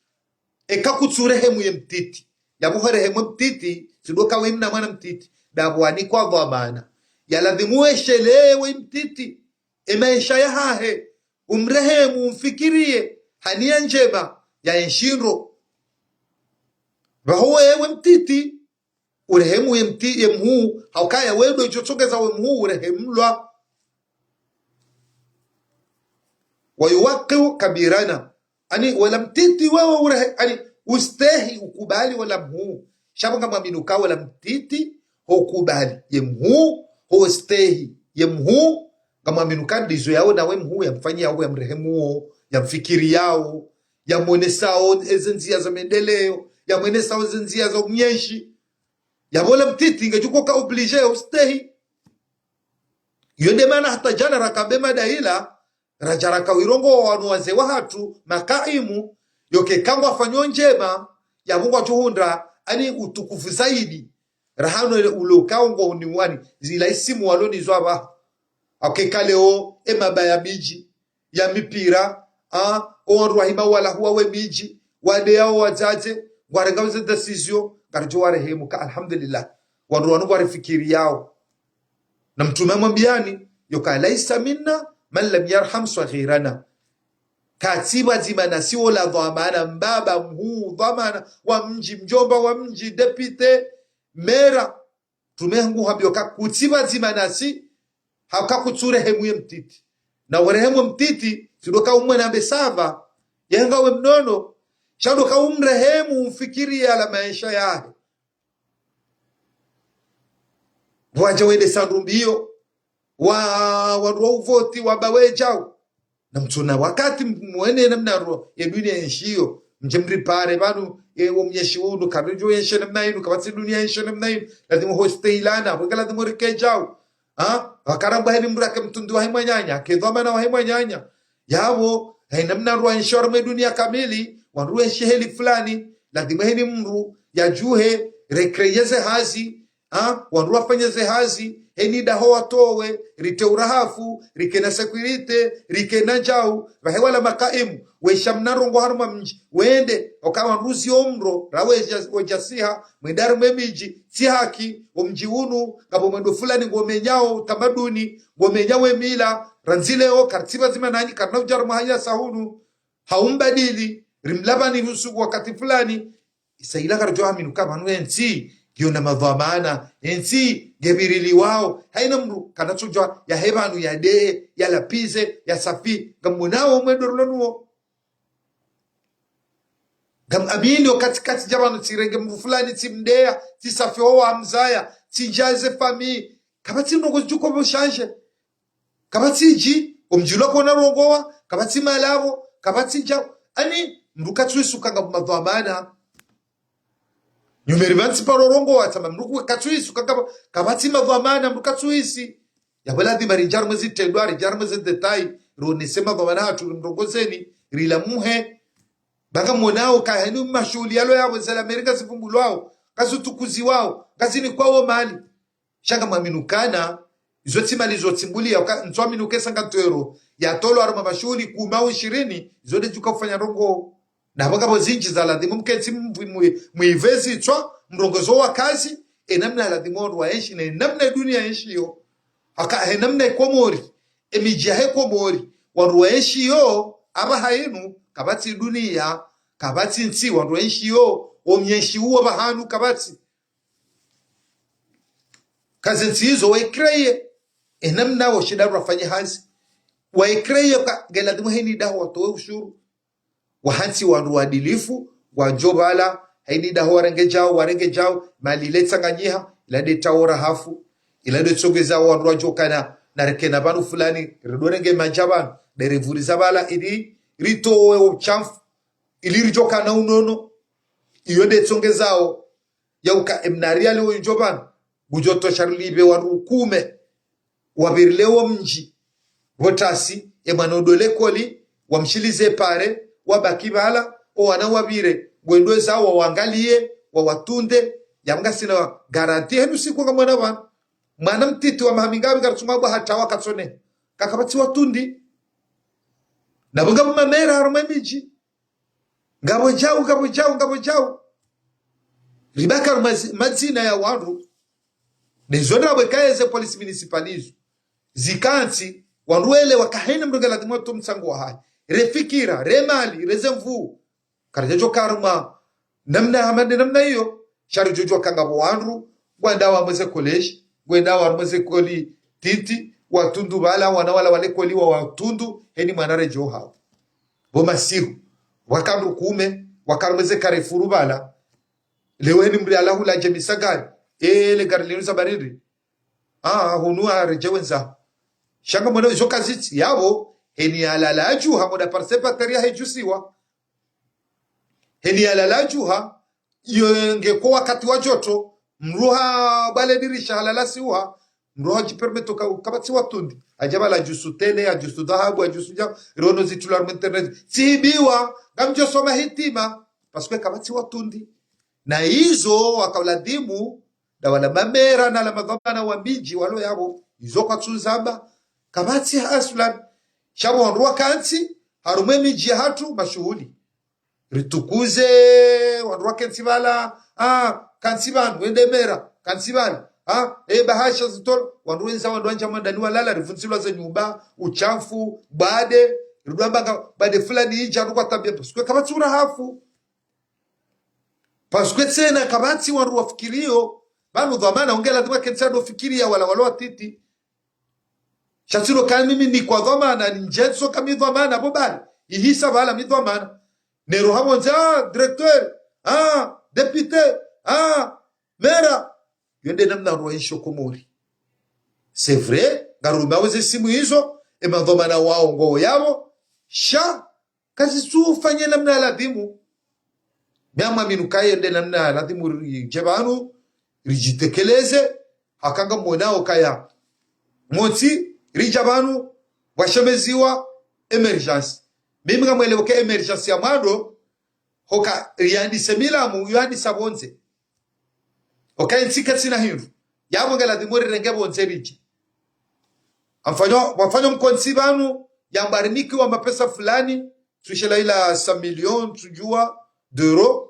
eka kutsurehemu ye mtiti. Yapvo horehemu mtiti, tsi ndo kawe mna mwana mtiti. Ndapvo wanikwa dhwamana. Yaladhimu wesheleye we mtiti. Ye maesha yahahe, umrehemu, umfikiriye, ha niya ndjema, ya enshi ndro. Pvaho wewe mtiti, urehemu ye mti, ye mhuu, ha ukaya wewe ndo idjo tsongeza we mhuu, urehemulwa. ويوقر كبيرنا. Ani, wala mtiti wewe urehe, ani, ustehi ukubali wala mhuu. Sha pvo ngamwamini ukaya wala mtiti, ho kubali ye mhuu, ho stehi ye mhuu, ngamwamini ukaya ndizo yawo nawe mhuu, yamfanyiyawo, yamrehemuwo, yamfikiriyawo, yamwonesawo eze ndziya za mendeleo, yamwonesawo eze ndziya za umnyeshi. Yapvo wala mtiti, ngedjo uka obligé ya ustehi. Iyo nde mana hata djana raka be madaila, radja raka wirongowa wanu wazee wahatru, makaimu, yoke ka ngwafanyo ndjema, yapvo ngwadjo hundra, ani utukufu zaidi. Rahano ile ulo kawo ngo ni wani, zila isimu walo nizo apvaha. Ake ka leo, e mabaya midji, ya mipira, ah, o wandru wahima wala huwa we midji, wade yao wadzadze, ngwarenga ze décision, ngaridjo warehemu ka, alhamdulillah. Wandru wanu ngwarifikiriyao. Na mtrume hamwambiyani, yoka, "ليس منا من لم يرحم صغيرنا." Katsi pvadzima nasi wola dhwamana, mbaba, mhuu, dhwamana, wa mdji, mdjomba, wa mdji, député, mera. Mtrume nguhambiyo ka kutsi pvadzima nasi, ha uka kutsurehemu ye mtiti. Na urehemu mtiti, tsi ndo ka umwona mbe sava, ye ngawe mnono, sha ndo ka umrehemu umfikiriye yala maesha yahe. Wadja wende sandru mbiyo, wa, wandru wa uvoti, wamba wedjau. Na mtsuona wakati mwene namna ro, ye duniya yenshiyo, mdje mripare pvanu, e, wo mnyeshi unu, karidjo yenshe namna inu, kapvatsi duniya yenshe namna inu, lazimu ho stehilana, weka lazimu rike djau. Ha? Wakarambwa heli mdru yake mtrundi wahe mwananya, yake dhwamana wahe mwananya. Yapvo, haina mna ro yenshi harumwa ye duniya kamili, wandru wenshi heli fulani, lazimu heli mdru, yadjuhe, recréer ze hazi, ha? Wandru wafanye ze hazi, heni daho watowe, rike urahafu, rike na sécurité, rike na djau, pvahe wala makaimu, wesha mna ndrongo harumwa mdji, wende, oka wandru ziyo mro, ra wedja, wedja siha, mwende harumwa ye midji, tsi haki, o mdji unu, ngapvo mwendo fulani ngomenyao utamaduni, ngomenyao ye mila, randzi leo, karitsi pvadzima nanyi, karina udja harumwa haya sa hunu, ha umbadili, rimlapvani usiku wakati fulani, isa ila karidjo amini uka pvanu yentsi, ngiyo na madhwamana, yentsi, nge pviriliwao, haina mdru, kana tsudjwa, yahe pvanu, yade, yalapvize, yasafi, ngamwonao mwendo rilo nuwo. Ngam amini o kati kati dja pvanu tsirenge mdru fulani, tsimdeya, tsisafi owa mzaya, tsindjaze famille. Kapvatsi ndrongo zidjo uka pvo changer. Kapvatsi dji, omdji ula kona rongowa, kapvatsi malapvo, kapvatsi djau. Ani, mndru katsuhisi uka ngapvo madhwamana. Nyumeni pvanu tsi paro rongowa, tsamba mndru katsuhisi uka ngapvo, kapvatsi madhwamana, mndru katsuhisi. Yapvo ladhima ridje harumwa ze trendwa, ridje harumwa ze détails, rionese madhwamana hatru, rimrongozeni, rilamuhe. Ba ngamonao ka heni mashuhuli yalo yapvo ze la mairie ngazivumbulwao, ngazitukuziwao, ngazinikwao mali. Sha ngamwamini ukana, izo tsi mali zo tsimbulia, uka, ntsuamini uka esa ngatwero, yatolwa harumwa mashuhuli, kume au ishirini, izo ndedjo uka ufanya ndrongoo. Na pvo ngapvo zindji za ladhimu mketsi mwi-, mwi-, mwivezi tswa, mrongoze owakazi, enamna ladhimu wandru waenshi, ne namna edunia yenshi yo. Haka, he namna Ikomori, emidji yahe Komori, wandru waenshi yo, apvaha inu, kapvatsi dunia, kapvatsi ntsi, wandru waenshi yo, omnyenshi uwo pvahanu, kapvatsi. Kaze ntsi izo waicréer, enamna wo shinda rafanye hazi. Waicréer ka, ngeladhimu heni daho watowe ushuru. Wahantsi wandru waadilifu, wadjo pvala, heni daho warenge djau, warenge djau, mali ile tsanganyiha, ila nde tawo rahafu, ila nde tsongeza wandru wadjo kana, na reke na pvanu fulani, ridorenge madja pvanu, nde rivuriza pvala, ili ritowe utshafu, ili ridjo kana unono, iyo nde tsongezao, yauka emnari yale wo idjo pvanu, ngudjo tosha rilipve wandru kume, wapvirile wo mdji, pvo tasi, emwana odo lekoli, wamshilize pare, wabaki pvala, owana wapvire, ngwendo zao wawangaliye, wawatunde, ya ngasina garantie henu siku ngamwona pvanu. Mwana mtiti wa maha mingapvi karitsunga bwa hata wakatsone. Kakapvatsi watundi. Na pvo ngapvo mamera harumwa emidji. Ngapvo djau, ngapvo djau, ngapvo djau. Ribaka mazi-, madzina ya wandru. Nezo ndrabo eka eze police municipale izo. Zikantsi, wandru wele waka heni mndru ngeladhimu atowe mtsango wahahe. Refikira, remali, rezemvu. Karidjadjo ka harumwa namna hama nde namna iyo. Sha ridjodjuwa ka ngapvo wandru, ngwendao harumwa ze collège, ngwendao harumwa ze likoli titi, watundu pvala, wana wala wa lekoli wawatundu, heni mwana redjeo hawo. Pvo masihu, waka wandru kume, waka harumwa ze carrefour pvala. Leo heni mri ala hula dje misagari, ele gari linu za baridi. Ah, hunu aredjee wendza. Sha ngamwona izo kazitsi, yapvo, heni alala adjuha, ngoda parce que batterie yahe idjusiwa. Heni alala adjuha, iyo ngeko wakati wa djoto, mndru habwale dirisha halala siuha, mndru hadjipermettre ka, kapvatsi watundi. Adja pvala adjusu télé, adjusu dhahabu, adjusu dja, riono zitrulwa harumwa internet. Tsibiwa, ngamdjo soma hitima, parce que kapvatsi watundi. Na izo waka uladhimu, nda wala mamera na wala madhwamana wa midji walo yapvo, izo kwatsu zamba, kapvatsi aslan. Sha pvo wandru wakantsi, harumwa emidji yahatru, mashuhuli. Ritukuze, wandru wakentsi pvala, ah, kantsi pvanu, wende mera, kantsi pvala, ah, e bahasha zitolo, wandru wendza, wandru wandja mwandani walala, rivundzilwa ze nyumba, utshafu, bade, ridwamba nga, bade fulani idja, wandru kwatambia, parce que kapvatsi urahafu. Parce que tsena kapvatsi wandru wafikirio, pvanu dhwamana, ungeladhimu kentsi ado fikiria wala walo watiti. Sha tsilo ka mimi nikwa dhwamana, ni ndjetso ka mi dhwamana, pvo bali. Ihisa pvala mi dhwamana. Nero hapvo ndze, ah, directeur, ah, député, ah, maire. Yo nde namna wandru waenshio Komori. C'est vrai, ngarumao ze simu izo, emadhwamana wao ngo yapvo, sha, kazitsufanye namna ya ladhimu. Mi ngamwamini ukaya nde namna ya ladhimu ridje pvanu, ridjitekeleze, haka ngamwonao ukaya. Montsi, ridja pvanu, pvwashemeziwa émergence. Mimi ngamwelewo uka émergence ya mwando, hoka yandise milamu, yandisa pvondze. Oka entsi katsina hindru. Yapvo ngeladhimu rirenge pvondze ridje. Amfanyo, wafanya mkontsi pvanu, yamba rinikiwa mapesa fulani, tsushela ila cent millions, tsudjuwa, d'euros.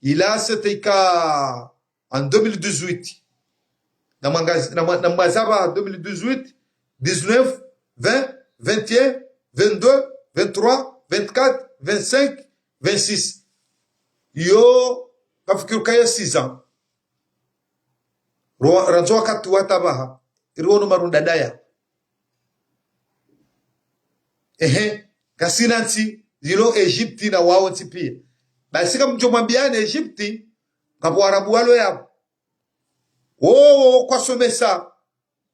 Ila c'était ika en deux mille dix-huit. Na mwanga-, na mwa-, na mwazapva deux mille dix-huit, dix-neuf, vingt, vingt et un, vingt-deux, vingt-trois, vingt-quatre, vingt-cinq, vingt-six. Yo, kafikiri uka yo six ans. Ro-, randzi wakati wa tabaha, iri wono marunda daya. Ehe, ngasina ntsi, zilo Egypte na wao ntsi pia. Basi kamdjo mwambiani Egypte, ngapvo Warabu walo yapvo. Wo, wo, kwasomesa,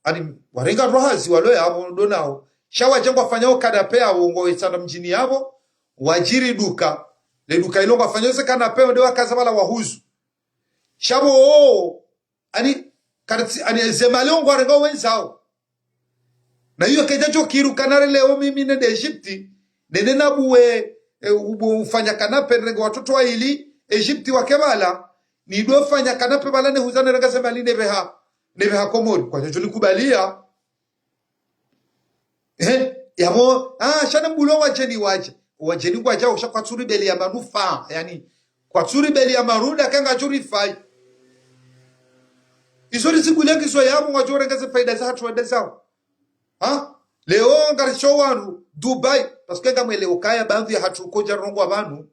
ani, warenga ndro hazi walo yapvo ndo nao. Sha wadja ngwafanyao kanape yapvo, ngwawetsana mdjini yapvo, wadjiri duka. Le duka ilo ngwafanyao ze kanape, nde wakaza pvala wahuzu. Sha pvo, ani, karatsi, ani, ze mali ngwarengao wendzao. Na iyo kedja djo kiri ukana leo mimi nende Egypte, nende nabuwe, e, ubu-, ufanya kanape, nirenge watoto waili Egypte wake pvala, nido fanya kanape pvala, nehuza, nirenga ze mali nepveha, nepveha Komori. Kwadjadjo nikubalia. Eh, yapvo, ah, sha na mbulo wadjeni wadje. Wadjeni ngwadjao sha kwatsu ribeli ya manufaa, yani, kwatsu ribeli ya marunda, kanga djuri fai. Izo rizibule ngizo yapvo, ngwadjo renga ze faida zahatru wende zao. Ha? Leo ngarisho wandru Dubai, parce que ngamweleo ukaya baadhwi yahatru kodja rongoa pvanu.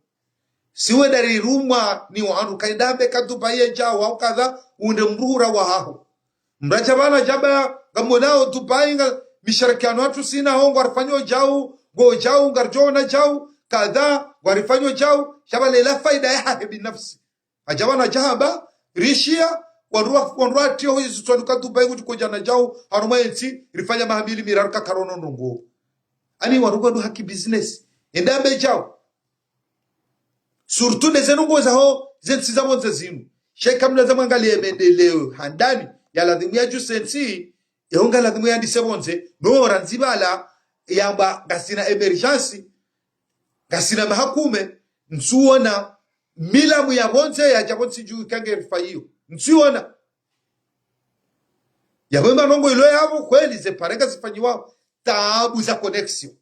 Si wenda rirumwa ni wandru, kaindambe ka Dubai yedjao, hau kadha, unde mruhura wahaho. Mradja pvanu djaba, ngamonao Dubai, nga misharakiano hatru sina ho, ngwarifanyo djau, ngo djau, ngaridjo ona djau, kadha, ngwarifanyo djau, sha pvala ila faida yahahe binafsi. Adja pvanu djahamba, rishia, wandru wa, wandru watriyo ho izi tswanuka Dubai, ngudjo kodja na djau, harumwa entsi, rifanya maha mili miraru kakarono ndrongoo. Ani wandru ngwendo haki business. Endambe djau. Surtout nde ze ndrongoo zaho, ze ntsi za pvondze zinu. Sha eka mlaza mwangalie mendeleo handani, ya ladhimu yadjuse ntsi, eho nga ladhimu yandise pvondze, no randzi pvala, yamba ngasina émergence, ngasina mahakume, ntsuona milamu ya pvondze yadja pvo ntsi dju ikange rifa iyo. Ntsuona. Yapvo emba ndrongoo ilo yapvo, kweli ze pareka zifanyiwao, taabu za connexion.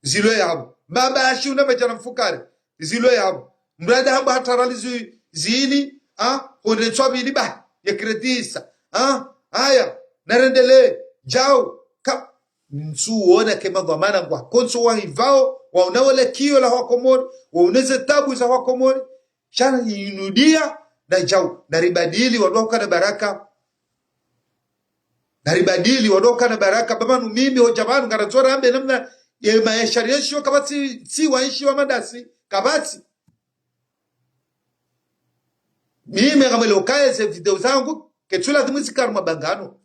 Zilo yapvo. Mbaba ya shiuna madjana mfukare. Zilo yapvo. Mrada hamba hatarali zi-, zini, ha? Honde ntswa pvili ba, ya crédit sa. Ha? Haya, narendele, djau, ka-, ntsuona ke madhwamana ngwa, kontso wahivao, waona wale kiyo la Wakomori, waone ze taabu za Wakomori, sha na inudia, na djau, na ribadili, wandru wahuka na baraka. Na ribadili, wandru wahuka na baraka, ba pvanu mimi, hodja pvanu, ngarandzo rambe namna, ye maesha rienshio, kapvatsi, tsi waenshio madasi, kapvatsi. Mimi ngamweleo ukaya ze video zangu, ketsu ladhimu zikari mabangano.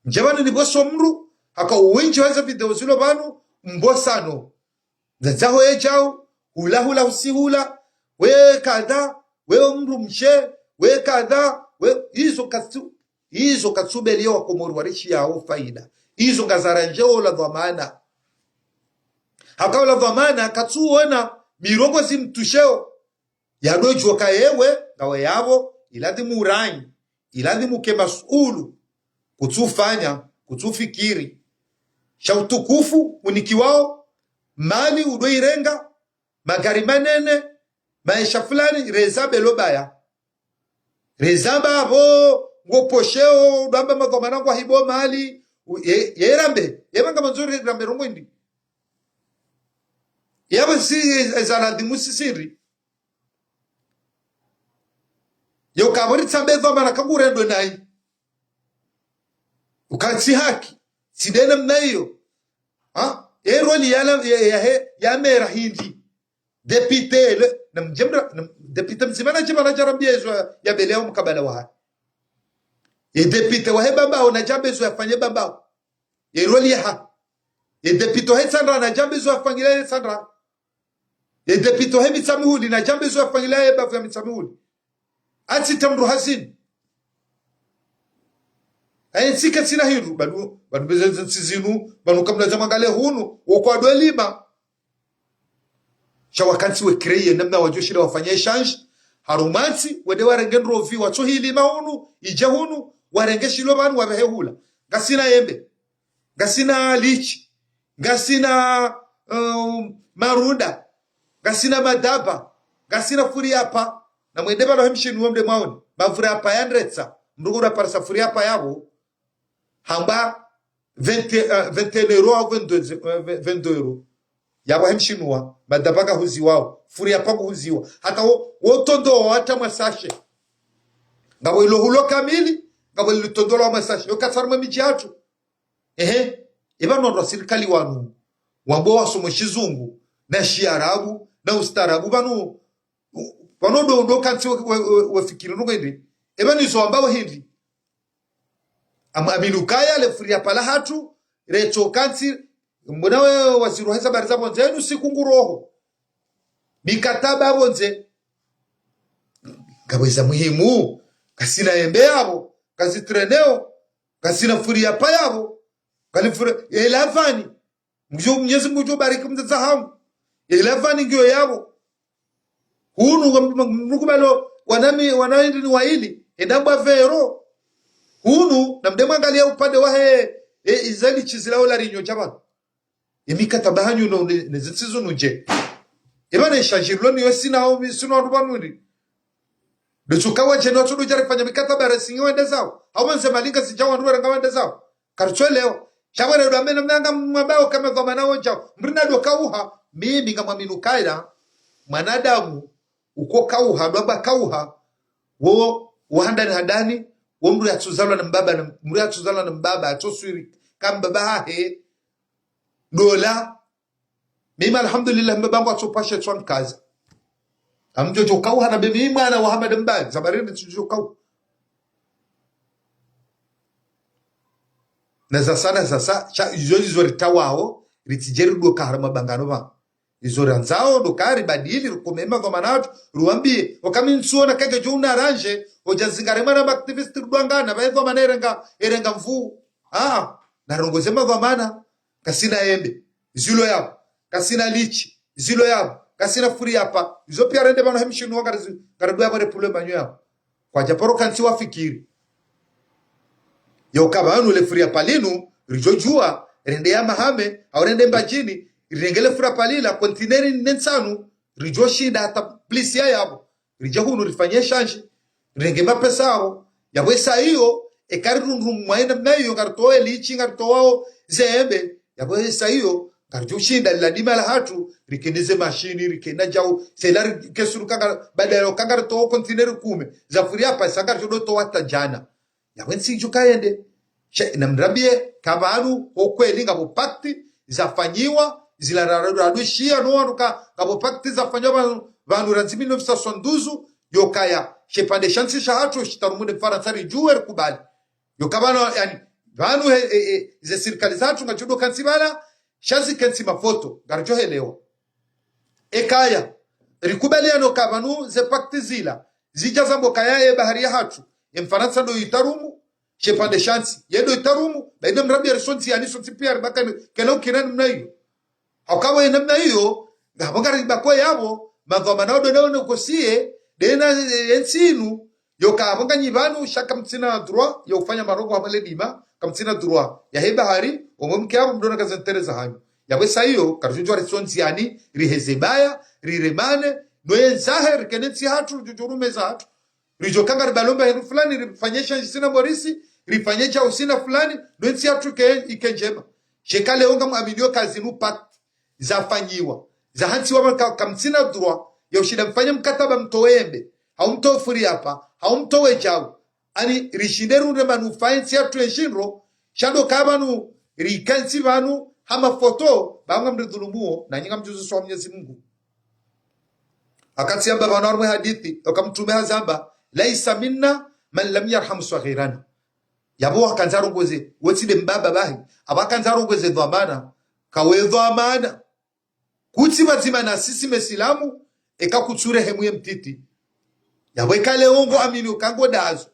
Ndje pvanu nipvoso mndru, haka uwindji wa ze video zilo pvanu, mbosano. Ndzaho ye djau, hula hula husihula, we kadha, we mndru mshe, we kadha, we, izo katsu, izo katsu beliya Wakomori warishiyao faida. Izo ngazarandjeo la dhwamana. Haka ola dhwamana katsuona mirongo zimtusheo. Yadodjuwa ka yewe, ngawe yapvo, iladhimu uranyi, iladhimu ke masuulu, kutsufanya, kutsufikiri. Sha utukufu unikiwao, mali udoirenga, magari manene, maesha fulani, reza belo baya. Reza mbapvo, ngo posheo, udwamba madhwamana ngwahibo mali, u-, ye, ye rambe, ye manga mandzo re-, rambe ndrongoo hindri. Yapvo si, e, e, za ladhimu sisiri. Yo kapvo ritsambe dhwamana kangurendo nayi. Ukatsi haki, tsi nde namna iyo. Ha? E roli ya la, ya, ya he, ya mera hindri. Député, le, na mdjemra, na député mdzima na djema na djarambiya ezo ya, ya bele ya umkabala wahahe. E député wahe Bambao na djambe ezo yafanye Bambao. E roli yaha. E député wahe Tsandra na djambe ezo yafanyile ye Tsandra. E député wahe Mitsamihuli na djambe ezo yafanyile ye bavu ya Mitsamihuli. Atsi tamru hazini. Aye ntsika tsina hindru, pvanu, pvanu beze ntsi zinu, pvanu kamna za mangale hunu, wo kwadwelima. Sha wakantsi we créer namna wadjo shinda wafanye échange, harumwa ntsi, wende warenge ndrovi, watsohilima hunu, idje hunu, warenge shilo pvanu, wapvehe hula. Ngasina yembe. Ngasina litchi, ngasina, um, marunda, ngasina madaba, ngasina furiyapa. Na mwende pvalo he mshinu wo mde mwaone. Mafuriyapa yandretsa. Mndru kura parisa furiyapa yapvo. Hamba vingt, eh, vingt et un euros au vingt-deux, eh, vingt-deux euros. Yapvo he mshinu wa. Madaba ngahuziwao. Furiyapa nguhuziwa. Hata wo, wo tondo wa hata mwa sachet. Ngapvo ilo hulo kamili. Ngapvo ilo tondo la mwa sachet. Yo katsi harumwa midji yatru. Ehe, epvanu wandru wa sirikali wanu, wambo wasoma shizungu, na shiarabu, na ustaarabu, pvanu, pvanu ndo, ndo kantsi we, we, we, we fikiri ndrongoo hindri. Epvanu izo wambao hindri. Ngamwamini ukaya le furi ya pvala hatru, retso kantsi, mbona we waziri wa heze habari za pvondze, enu siku nguroho. Mikataba ya pvondze. Ngapvo eza muhimu, kasina embe yapvo, kazi treneo, kasina furi ya pva yapvo, kali furi, ela pvani. Mdjo, Mnyezi Mungu udjo bariki mdzadze hangu. Ela pvani ngiyo yapvo. Hunu, ngam-, ngam-, mkubalo, wanami, wana hindri ni waili, enda mbwa vero. Hunu, na mdemwangalia upande wahe, e, izali chizila ola rinyo chabana. Emikataba hanyu no, ne, ne zintsi zinu ndje. Eba ne shanjirilo niyo sina o, sina wandru pvanu ndi. Ndotsuka wadjeni watsu dudja rifanya mikataba resingi wende zao. Hau wanze malinga zidja wandru warenga wende zao. Karitswelewa. Sha bwana ndo amena mnanga mwambao kama dhwamana wodjao. Mrina ndo kauha. Mimi ngamwamini ukaya mwanadamu uko kauha, ndo amba kauha. Wo, wo handani handani, wo mdru yatsuzalwa na mbaba, na mdru yatsuzalwa na mbaba, atsoswiri, ka mbaba hahe, dola. Mimi, alhamdulillah, mbaba hangu atsopashe tswa nkaza. Amdjo djo kauha na be mimi mwana wa Hamada Mbaye, zabarini tsudjo kauha. Na zasa, na zasa, sha, izo, izo ritawao, ritsidje ridoka harumwa bangano ba. Izo randzao, ndo kari badili, rikome madhwamana hatru, ruwambie, wakami ntsuona kage djo una ranje, odja zingare mwana ma activiste rudwangana, ba edhwamana erenga, erenga mvu. Ah, narongoze madhwamana, kasina embe, zilo yapvo, kasina litchi, zilo yapvo, kasina furi ya pva, izo pia rende pvanu hemshinu wa ngarizi, ngaridu yapvo repule manyo yapvo. Kwadja paro kantsi wafikiri. Yauka pvanu le furi ya pva linu, ridjo djuwa, rende ya Mahame, hau rende Mbadjini, rirenge le furi ya pva lila, kontineri nne ntsanu, ridjo shinda hata plisi ya yapvo. Ridje hunu rifanye shanji, rirenge mapesa yapvo. Yapvo esa iyo, eka rirundru mwaina mna iyo, ngaritowa elitchi, ngaritowa o zembe, yapvo esa iyo, ngaridjo shinda lila dima la hatru, rikene ze mashini, rikena djau, sela rikesuru kanga, badala kanga ritowa kontineri kume, za furi ya pva, sa ngaridjo dotowa hata djana. Yapvo entsi idjo kayende. She, na mrambie, ka pvanu, okweli ngapvo pacte, zafanyiwa, zila ra-, ra-, radushiya, no wanu ka, ngapvo pacte zafanyiwa pvanu, pvanu randzi mille neuf cent soixante-douze, yokaya, she pvandre shantsi sha hatru, shitarumu ne Mfarantsa ridjuwe rikubali. Yoka pvanu, yani, pvanu he, he, he, ze sirikali zatru ngadjo doka ntsi pvala, sha zikentsi mafoto, ngaridjo helewa. Ekaya, rikubaliana oka pvanu ze pacte zila, zidja zamba okaya ye bahari ya hatru, ye Mfarantsa ndo yitarumu, she pvandre shantsi, ye ndo yitarumu, ba inde mrambie risontsi, yani sontsi pia ribakane, kena ukirani mna iyo. Hauka pvo ye namna iyo, ngapvo ngaribakwe yapvo, madhwamana wo ndo na wo négocier, dena, eh, entsi inu, yoka pvo nganyi pvanu, sha kamtsina droit, ya ufanya marongo hamwe le dima, kamtsina droit, yahe bahari, omwe mke yapvo mdrona kazi ntere za hanyu. Yapvo esa iyo, karidjo djuwa risontsi yani, riheze baya, riremane, no yendzahe, rikene ntsi hatru, ridjo djurume za hatru. Ridjo kanga ribalomba hindru fulani, rifanye shanji sina Morisi, rifanye djau sina fulani, no ntsi hatru ke, ike ndjema. Sheka leo ngamwaminio ka zinu pacte zafanyiwa, zahantsiwa maka, kamtsina droit, ya ushinda mfanye mkataba mtowe embe, hau mtowe furi ya pva, hau mtowe djau. Ani rishinde runde manufaa entsi yatru enshindro, sha ndo ka pvanu, rikentsi pvanu, ha mafoto, ba ngamridhulumuo, na nyi ngamdjuziswa Mnyezi Mungu. Wakati yamba pvanu harumwe hadithi, yoka mtrume hazamba, "ليس منا من لم يرحم صغيرنا." Yapvo wakandza rongoze, wetsi nde mbaba bahi, apvo wakandza rongoze dhwamana, kawe dhwamana. Kutsi pvadzima na sisi mesilamu, eka kutsurehemu ye mtiti. Yapvo eka leo ngo amini uka ngo dazo.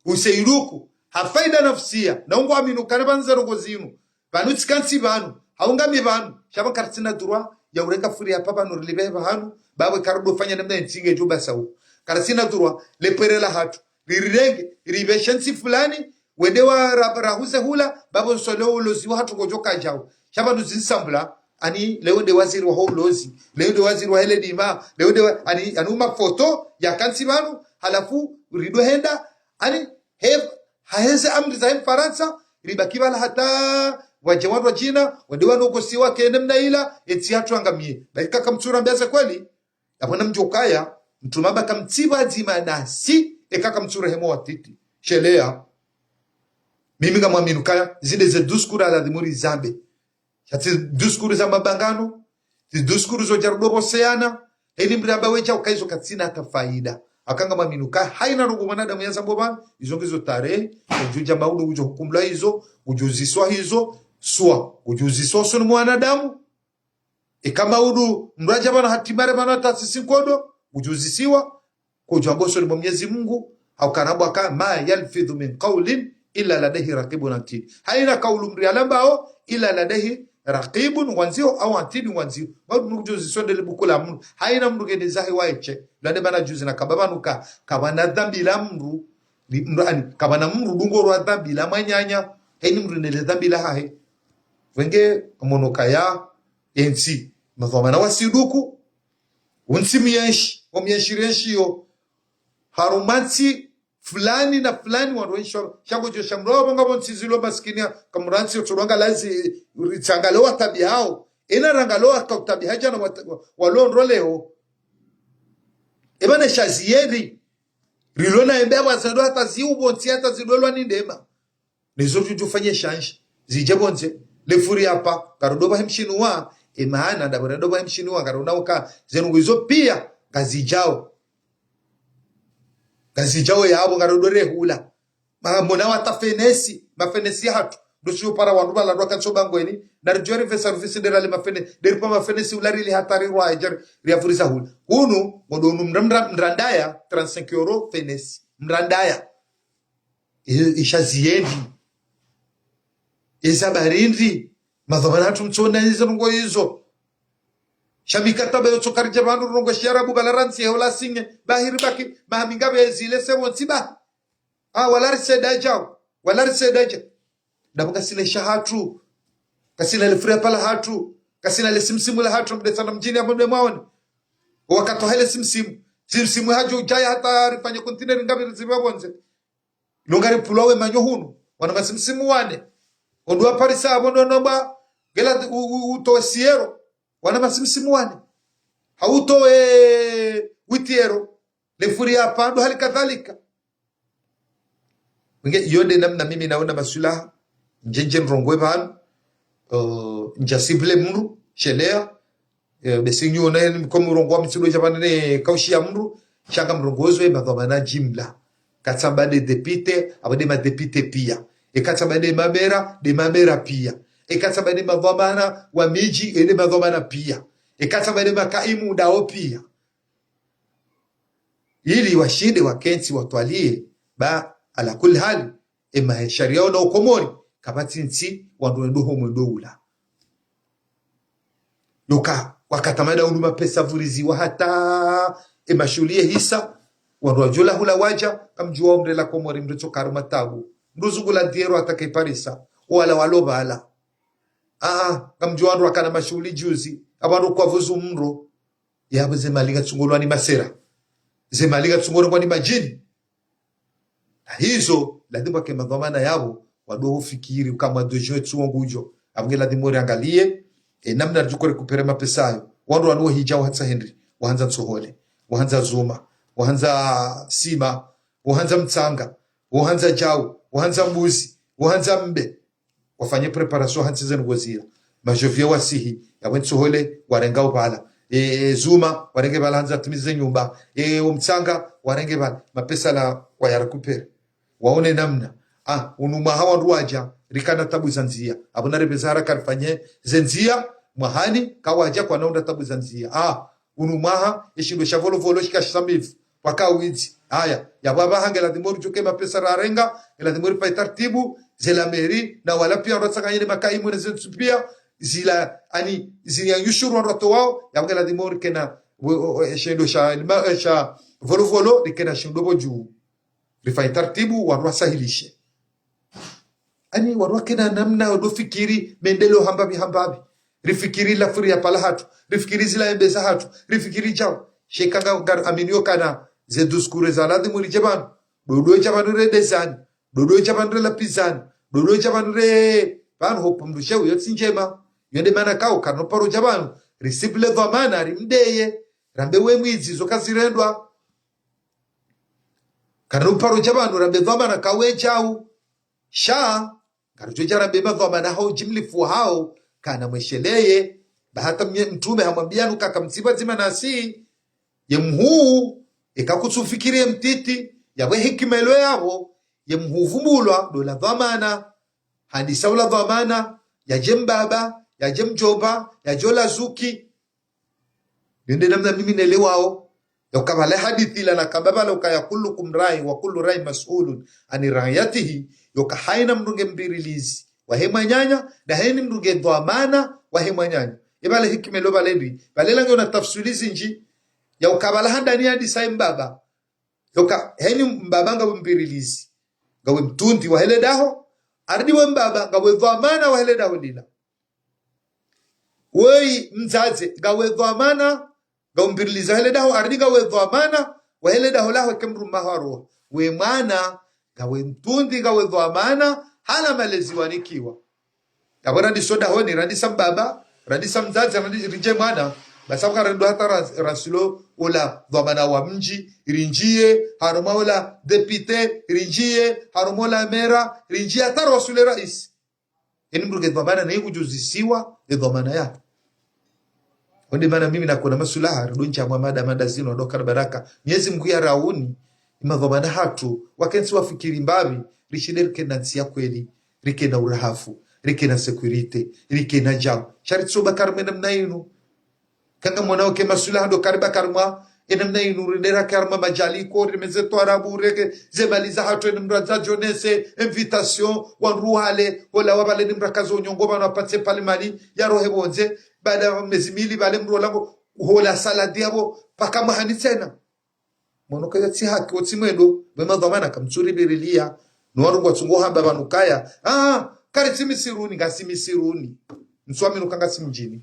Useiruku, ha faida nafsia, na ungo amini ukana pvandza rongozi inu. Pvanu tsikantsi pvanu, hau ngami pvanu, sha pva karitsina droit, ya urenga furi ya pva pvanu rilipve pvahanu, ba pvo eka rudo fanya namna entsi ngedjo basa u. Karitsina droit, le pvere la hatru, ririrenge, ripve she ntsi fulani, wende wa ra-, rahuze hula, ba pvo nsole ulozi wa hatru ngodjo ka djau. Sha pvanu zinsambula, ani, leo nde waziri wa ho ulozi, leo nde waziri wa hele dima, leo nde wa-, ani, ani uma foto, ya kantsi pvanu, halafu, rido henda, ani, he, haheze amri zahe Mfarantsa, ribaki pvala hata, wadje wandru wadjina, wende wanogosiwa ke namna ila, entsi yatru yangamie. Ba eka kamtsura mbeza kweli, yapvo namdjo kaya, mtrume amba kamtsi pvadzima nasi, eka kamtsurehemu watiti. Shelea. Mimi ngamwamini ukaya, zinde ze discours ya ladhimu rizambe. Sha tsi discours za mabangano, tsi discours zo dja rudo pvoseana, heni mramba wedja uka izo katsina hata faida. Haka ngamwamini uka haina ndrongoo mwanadamu yazambo pvanu, izo ngizo tarehi, ngudjo udja maudu ngudjo hukumlwa izo, ngudjo uziswa izo, swa, ngudjo uziswa usoni mwa wanadamu. Eka maudu mndru yadja pvanu hatimare pvanu hata sisi nkodo, ngudjo uzisiwa, kudjo amba usoni mwa Mwenyezi Mungu, hauka na mbwa ka, ما يلفظ من قول إلا لديه رقيب عتيد. Haina kaulu mndru yalambao, إلا لديه رقيب ngwandzio, au عتيد ngwandzio. Maudu mndru ngudjo uziswa nde le buku la mndru. Haina mndru ngena zahe waye she. Lwande mana juzi nakamba pvanu ka, kapvana dhambi la mndru, li-, mndru ani, kapvana mndru dungo rwa dhambi la mwananya, haina mndru nele dhambi lahahe. Pvwenge, amono kaya, entsi, madhwamana wa siduku, untsi mienshi, o mienshi rienshi yo, harumwa ntsi fulani na fulani wandru wenshi waro, sha ngodjo sha mndru wapvo ngapvo ntsi zilo masikini ya, kamurantsi otsolwanga lazi, ritsangalo watabiha hao, ena rangalo waka utabiha djana wata-, wa-, walo ndro leo. Eba ne sha ziyeri, rilo na embe apvo azendo hata ziupvo ntsi hata zidolwa ni ndema. Nezo djudju fanye shanji. Zidje pvondze. Le furi hapva, ngarodo pvahe mshinuwa. E maana, ndapvo ngarodo pvahe mshinuwa, ngarona uka. Zenu izo pia, ngazidjao. Ngazidjao yapvo, ngarodo rehula. Ma, mona wata fenesi, mafenesi hatru. Ndo sio para wandru pvala ndo wakantso bangweni, na ridjo ripvesa rufisi ndera le mafene-, nderi pa mafenesi ula rili hatari rwa ejar, riafurisa hula. Hunu, ngodo unu mra-, mra-, mrandaya, trente-cinq euros fenesi. Mrandaya. E, e sha ziyendi. E za barindi. Madhwamana hatru mtsona izo ndrongoo izo. Sha mikataba yo tsokaridja pvanu ndrongoo shiarabu pvala rantsi he ula sinye. Bahiri baki, maha mingabe zile se pvo ntsi ba. Ah, wala riseda djao. Wala riseda dja. Ndapvo kasina isha hatru. Kasina le furi hapva la hatru. Kasina le simsimu la hatru. Mdetsana mdjini apvo mde mwaone. Wakati wa hele simsimu. Simsimu hadjo udjaya hata rifanye kontineri ngapi rizipva pvondze. Longa ripvulwa we manyo hunu. Wana masimsimu wane. Ondru wa Parisa apvo ndo nomba. Ngela u-, u-, utowe six euros. Wana masimsimu wane. Hautowe huit euros. Le furi hapva ndo hali kadhalika. Nge, iyo nde namna mimi naona maswilaha, ndje ndje ndrongoo pvanu, eh, ndja cible mndru, shelea, eh, basi nyi ona ni mkomu ndrongoo wa mtsindo dja pvanu ne kaushi ya mndru, sha ngamrongoo zo ye madhwamana jimla. Katsamba nde député, apvo nde madéputé pia. E katsamba nde mamera, nde mamera pia. E katsamba nde madhwamana wa midji, e nde madhwamana pia. E katsamba nde makaimu ndao pia. Ili washinde wakentsi watwalie, ba, ala kulli hali, e ma sharia ona o Komori, kapvatsi ntsi, wandru wendo ho mwendo ula. Yoka, wakati mana unu mapesa vuriziwa hata, e mashuhuli ye hisa, wandru wadjo la hula wadja, kamdjuwa omrela Komori mndru tsoka harumwa tabu. Mndru zungula dix euros hata ke Parisa, wala walo pvala. Ah, kamdjuwa wandru wakana mashuhuli juzi, apvo wandru kwavuzu mndru, yapvo ze mali ngatsungulwa ni masera. Ze mali ngatsungulwa ni madjini. Na hizo, ladhimu wake madhwamana yapvo, wado hufikiri, uka mwa deux juin tsi wo ngudjo. Apvo nge ladhimu ori angalie, e, namna ridjo kore kupere mapesa hayo. Wandru wanu wahidja wahatsa hindri, wahandza ntsohole, wahandza zuma, wahandza sima, wahandza mtsanga, wahandza djau, wahandza mbuzi, wahandza mbe. Wafanye préparation hantsi zenu ngozila. Majovier wasihi, yapvo ntsohole, warenga upvala. E, e, zuma, warenge pvala handza timize nyumba. E, o mtsanga, warenge pvala. Mapesa la, waya récupérer. Waone namna. Ah, unu mwaha wandru wadja, rikana tabu za ndzia. Apvo na repveza haraka rifanye, ze ndzia, mwahani, kawadja kwana unda tabu za ndzia. Ah, unu mwaha, e shindo sha Volovolo shika shisa mbivu. Pvwaka widzi. Haya, yapvo apvaha nge ladhimu ridjuke mapesa rarenga, nge ladhimu rifanye tartibu, ze la mairie, na wala pia ratsanganye ne makaimu ne zentsu pia, zila, ani, zila nyushuru wandru watowao, yapvo nge ladhimu rikena, we, o, o, e shindo sha, lima, e sha, Volovolo, rikena shindo pvo dju. Rifanye tartibu, wandru wasahilishe. Ani wandru wakena namna wado fikiri, mendeleo hambapvi hambapvi. Rifikiri la furi ya pvala hatru. Rifikiri zila embe za hatru. Rifikiri djau. Sheka nga, nga, aminiyo kana ze douze kure za ladhimu ridje pvanu. Dodo dja pvanu re dezani. Dodo dja pvanu re lapizani. Dodo dja pvanu re pvanu hopo mndru shewu yo tsi ndjema. Yo nde mana kao karno paro dja pvanu. Risible dhwamana rimdeye. Rambe we mwidzi zo kazirendwa. Karno paro dja pvanu rambe dhwamana kawe djau. Sha, ngaridjo dja rambe madhwamana hao jimlifu hao, kana mwesheleye, ba hata mnye-, mtrume hamwambia nuka kamtsiba dzima nasi, ye mhuu, Eka kutsufikiri ye mtiti, yapvo hikima ilo yapvo, ye mhuvumbulwa, ndo la dhwamana, handisa ula dhwamana, yadje mbaba, yadje mdjomba, yadje ola zuki. Yo nde namna mimi nelewao, yoka pvala hadisi ila nakamba pvala ukaya كلكم راع وكل راع مسؤول عن رعيته, yoka haina mndru nge mbirilizi wahe mwananya, na haina mndru nge dhwamana wahe mwananya. Ipvala hikima ilo pvale ndi, pvale la nge una tafsiri zinji, ya uka pvala handani handisa ye mbaba. Yoka, heni mbaba ngawe mbirilizi, ngawe mtundzi wahe le daho, aridi we mbaba ngawe dhwamana wahe le daho lila. Weyi mdzadze, ngawe dhwamana, ngawe mbirilizi wahe le daho, aridi ngawe dhwamana wahe le daho laho eka mdrume haroha. We mwana, ngawe mtundzi, ngawe dhwamana, hala malezi wanikiwa. Yapvo randisa o dahoni, randisa mbaba, randisa mdzadze, randisa ridje mwana, basi apvo karendo hata ra-, rasilo ola dhwamana wa mdji, rindjiye, harumwa ola député, rindjiye, harumwa ola maire, rindjiye, hata rasule raisi. Eni mdru nge dhwamana na ikujuzisiwa, e dhwamana ya. Wo nde mana mimi nakona masulaha, rido ndja mwa mada, mada zinu, ndo kara baraka. Mwenyezi Mungu ya rauni, ye madhwamana hatru, wakentsi wafikiri mbapvi, rishinde rikena ntsi ya kweli, rikena urahafu, rikena sécurité, rikena djau. Sha ritso baki harumwa ye namna inu. Eka ngamwonao ke masulaha ndo kari baki harumwa ye namna inu, rende rake harumwa madjali ko, rimeze twarabu, reke ze mali za hatru, eni mdru adja djonese, invitation, wandru wale, ola wapvale ni mdru akazo nyongo pvanu apvatse pale mali, yarohe pvondze, baada mezi mili pvale mdru ola ngo, hola saladi yapvo, paka mwahani tsena. Mwono kaya tsi haki, wo tsi mwendo, mwe madhwamana kamtsuri birilia. No wandru ngwatsungo hamba pvanu kaya, ah, kari tsi misiruni, ngasi misiruni. Ntsuamini uka ngasi mdjini.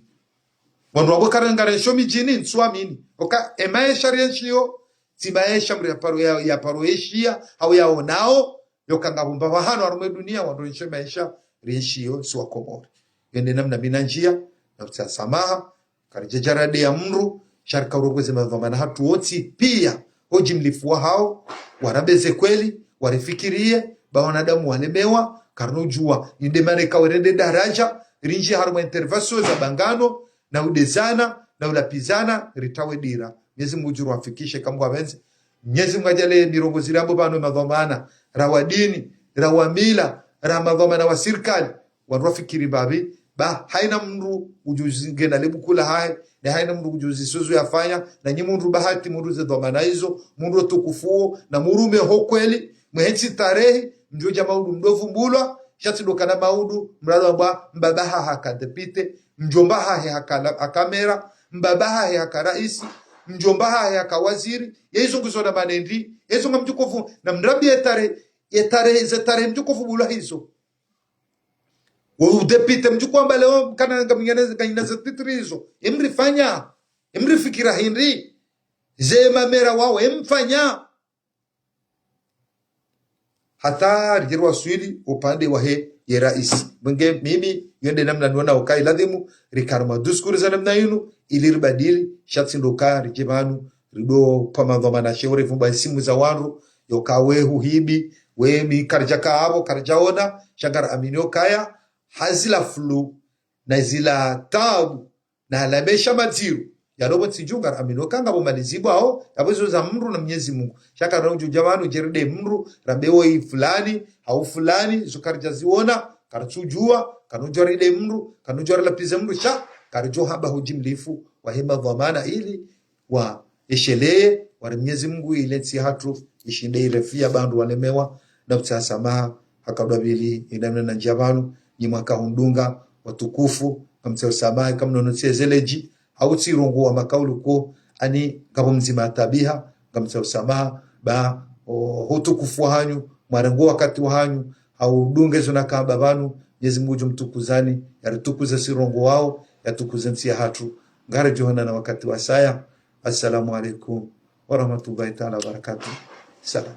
Wandru wapvo kari ngari nsho midjini, ntsuamini. Oka, e maesha rienshiyo, tsi maesha mdru yaparo ya, yaparo eshiya, hau yaonao, yoka ngapvo mbapvi hanu harumwa ye dunia, wandru enshe maesha rienshiyo, si wa Komori. Yo nde namna mimi nandjiya, na kutsaha samaha, karidja djaradeya mdru, sha rika urongoze madhwamana hatru wontsi, piya, ho ujimlifu wahao, warambeze kweli, warifikiriye, ba wanadamu walemewa, karinu djuwa, inde mana ika werende daraja, rindji harumwa intervention za bangano, na udezana, na ulapvizana, ritawe dira. Mwenyezi Mungu udjuru wafikishe eka Mungu apvendze. Mwenyezi Mungu adjaaliye mirongozi ri yapvo pvanu madhwamana, ra wa dini, ra wa mila, ra madhwamana wa sirikali, wandru wafikiri mbapvi, ba haina mdru udjuzi ngena le buku lahahe, na haina mdru udjuzi suzu yafanya, na nyi mdru bahati mdru ze dhwamana izo, mdru otukufu wo, na mdru mwe ho kweli, mwe hentsi tarehi, mdjo dja maudu mdo vumbulwa, sha tsi ndo kana maudu, mralo amba mbaba hahe haka député, mdjomba hahe haka la-, haka maire, mbaba hahe haka raisi, mdjomba hahe haka waziri, ye izo ngizo na manendri, ye izo ngamdjo kovu, na mrambiye tarehi, ye tarehi, ze tarehi mdjo kovumbulwa hizo. Wo udéputé mdjo kwamba leo kana ngamnyane, nganyina ze titre izo. Emrifanya, emrifikira hindri, ze mamaire wao, emfanya. Hata ridjeri waswili upande wahe ye raisi. Mwenge mimi, yo nde namna niona uka ilazimu, rike harumwa discours za namna inu, ili ribadili, sha tsi ndo uka ridje pvanu, rido pvama dhwamana she ure vumba isimu za wandru, yoka we huhibi, we mi karidja ka apvo, karidja ona, sha ngara amini okaya, hazila fulu, na zila tabu, na la maesha madziro. Yalo pvo ntsi djunga, amini oka ngapvo malizibu hao, yapvo izo za mdru na Mwenyezi Mungu. Sha karina udjo dja pvanu, djeride mdru, rambe woyi fulani, hau fulani, zo karidja ziona, karitsudjuwa, karinu djo ride mdru, karinu djo rilapvize mdru, sha, karidjo hamba ho ujimlifu, wahe madhwamana ili, wa esheleye, wari Mwenyezi Mungu ile ntsi hatru, ishinde irefiya ba wandru walemewa, na kutsaha samaha, haka dwa pvili, ina mna nandjiya pvanu, nyi mwaka hundunga, watukufu, ngamtsaho samaha, eka mnono tsi ezeledji, hau tsirongowa makaulu ko, ani ngapvo mdzima atabiha, ngamtsaho samaha, ba, o, ho utukufu wahanyu, mwarengo wakati wahanyu, hau dunge zo nakamba pvanu, Mwenyezi Mungu udjo mtukuzani, yaritukuze si rongowao, yatukuze ntsi ya hatru. Ngaridjo onana wakati wasaya. Assalamu alaikum warahmatullahi taala wabarakatuh. Salam.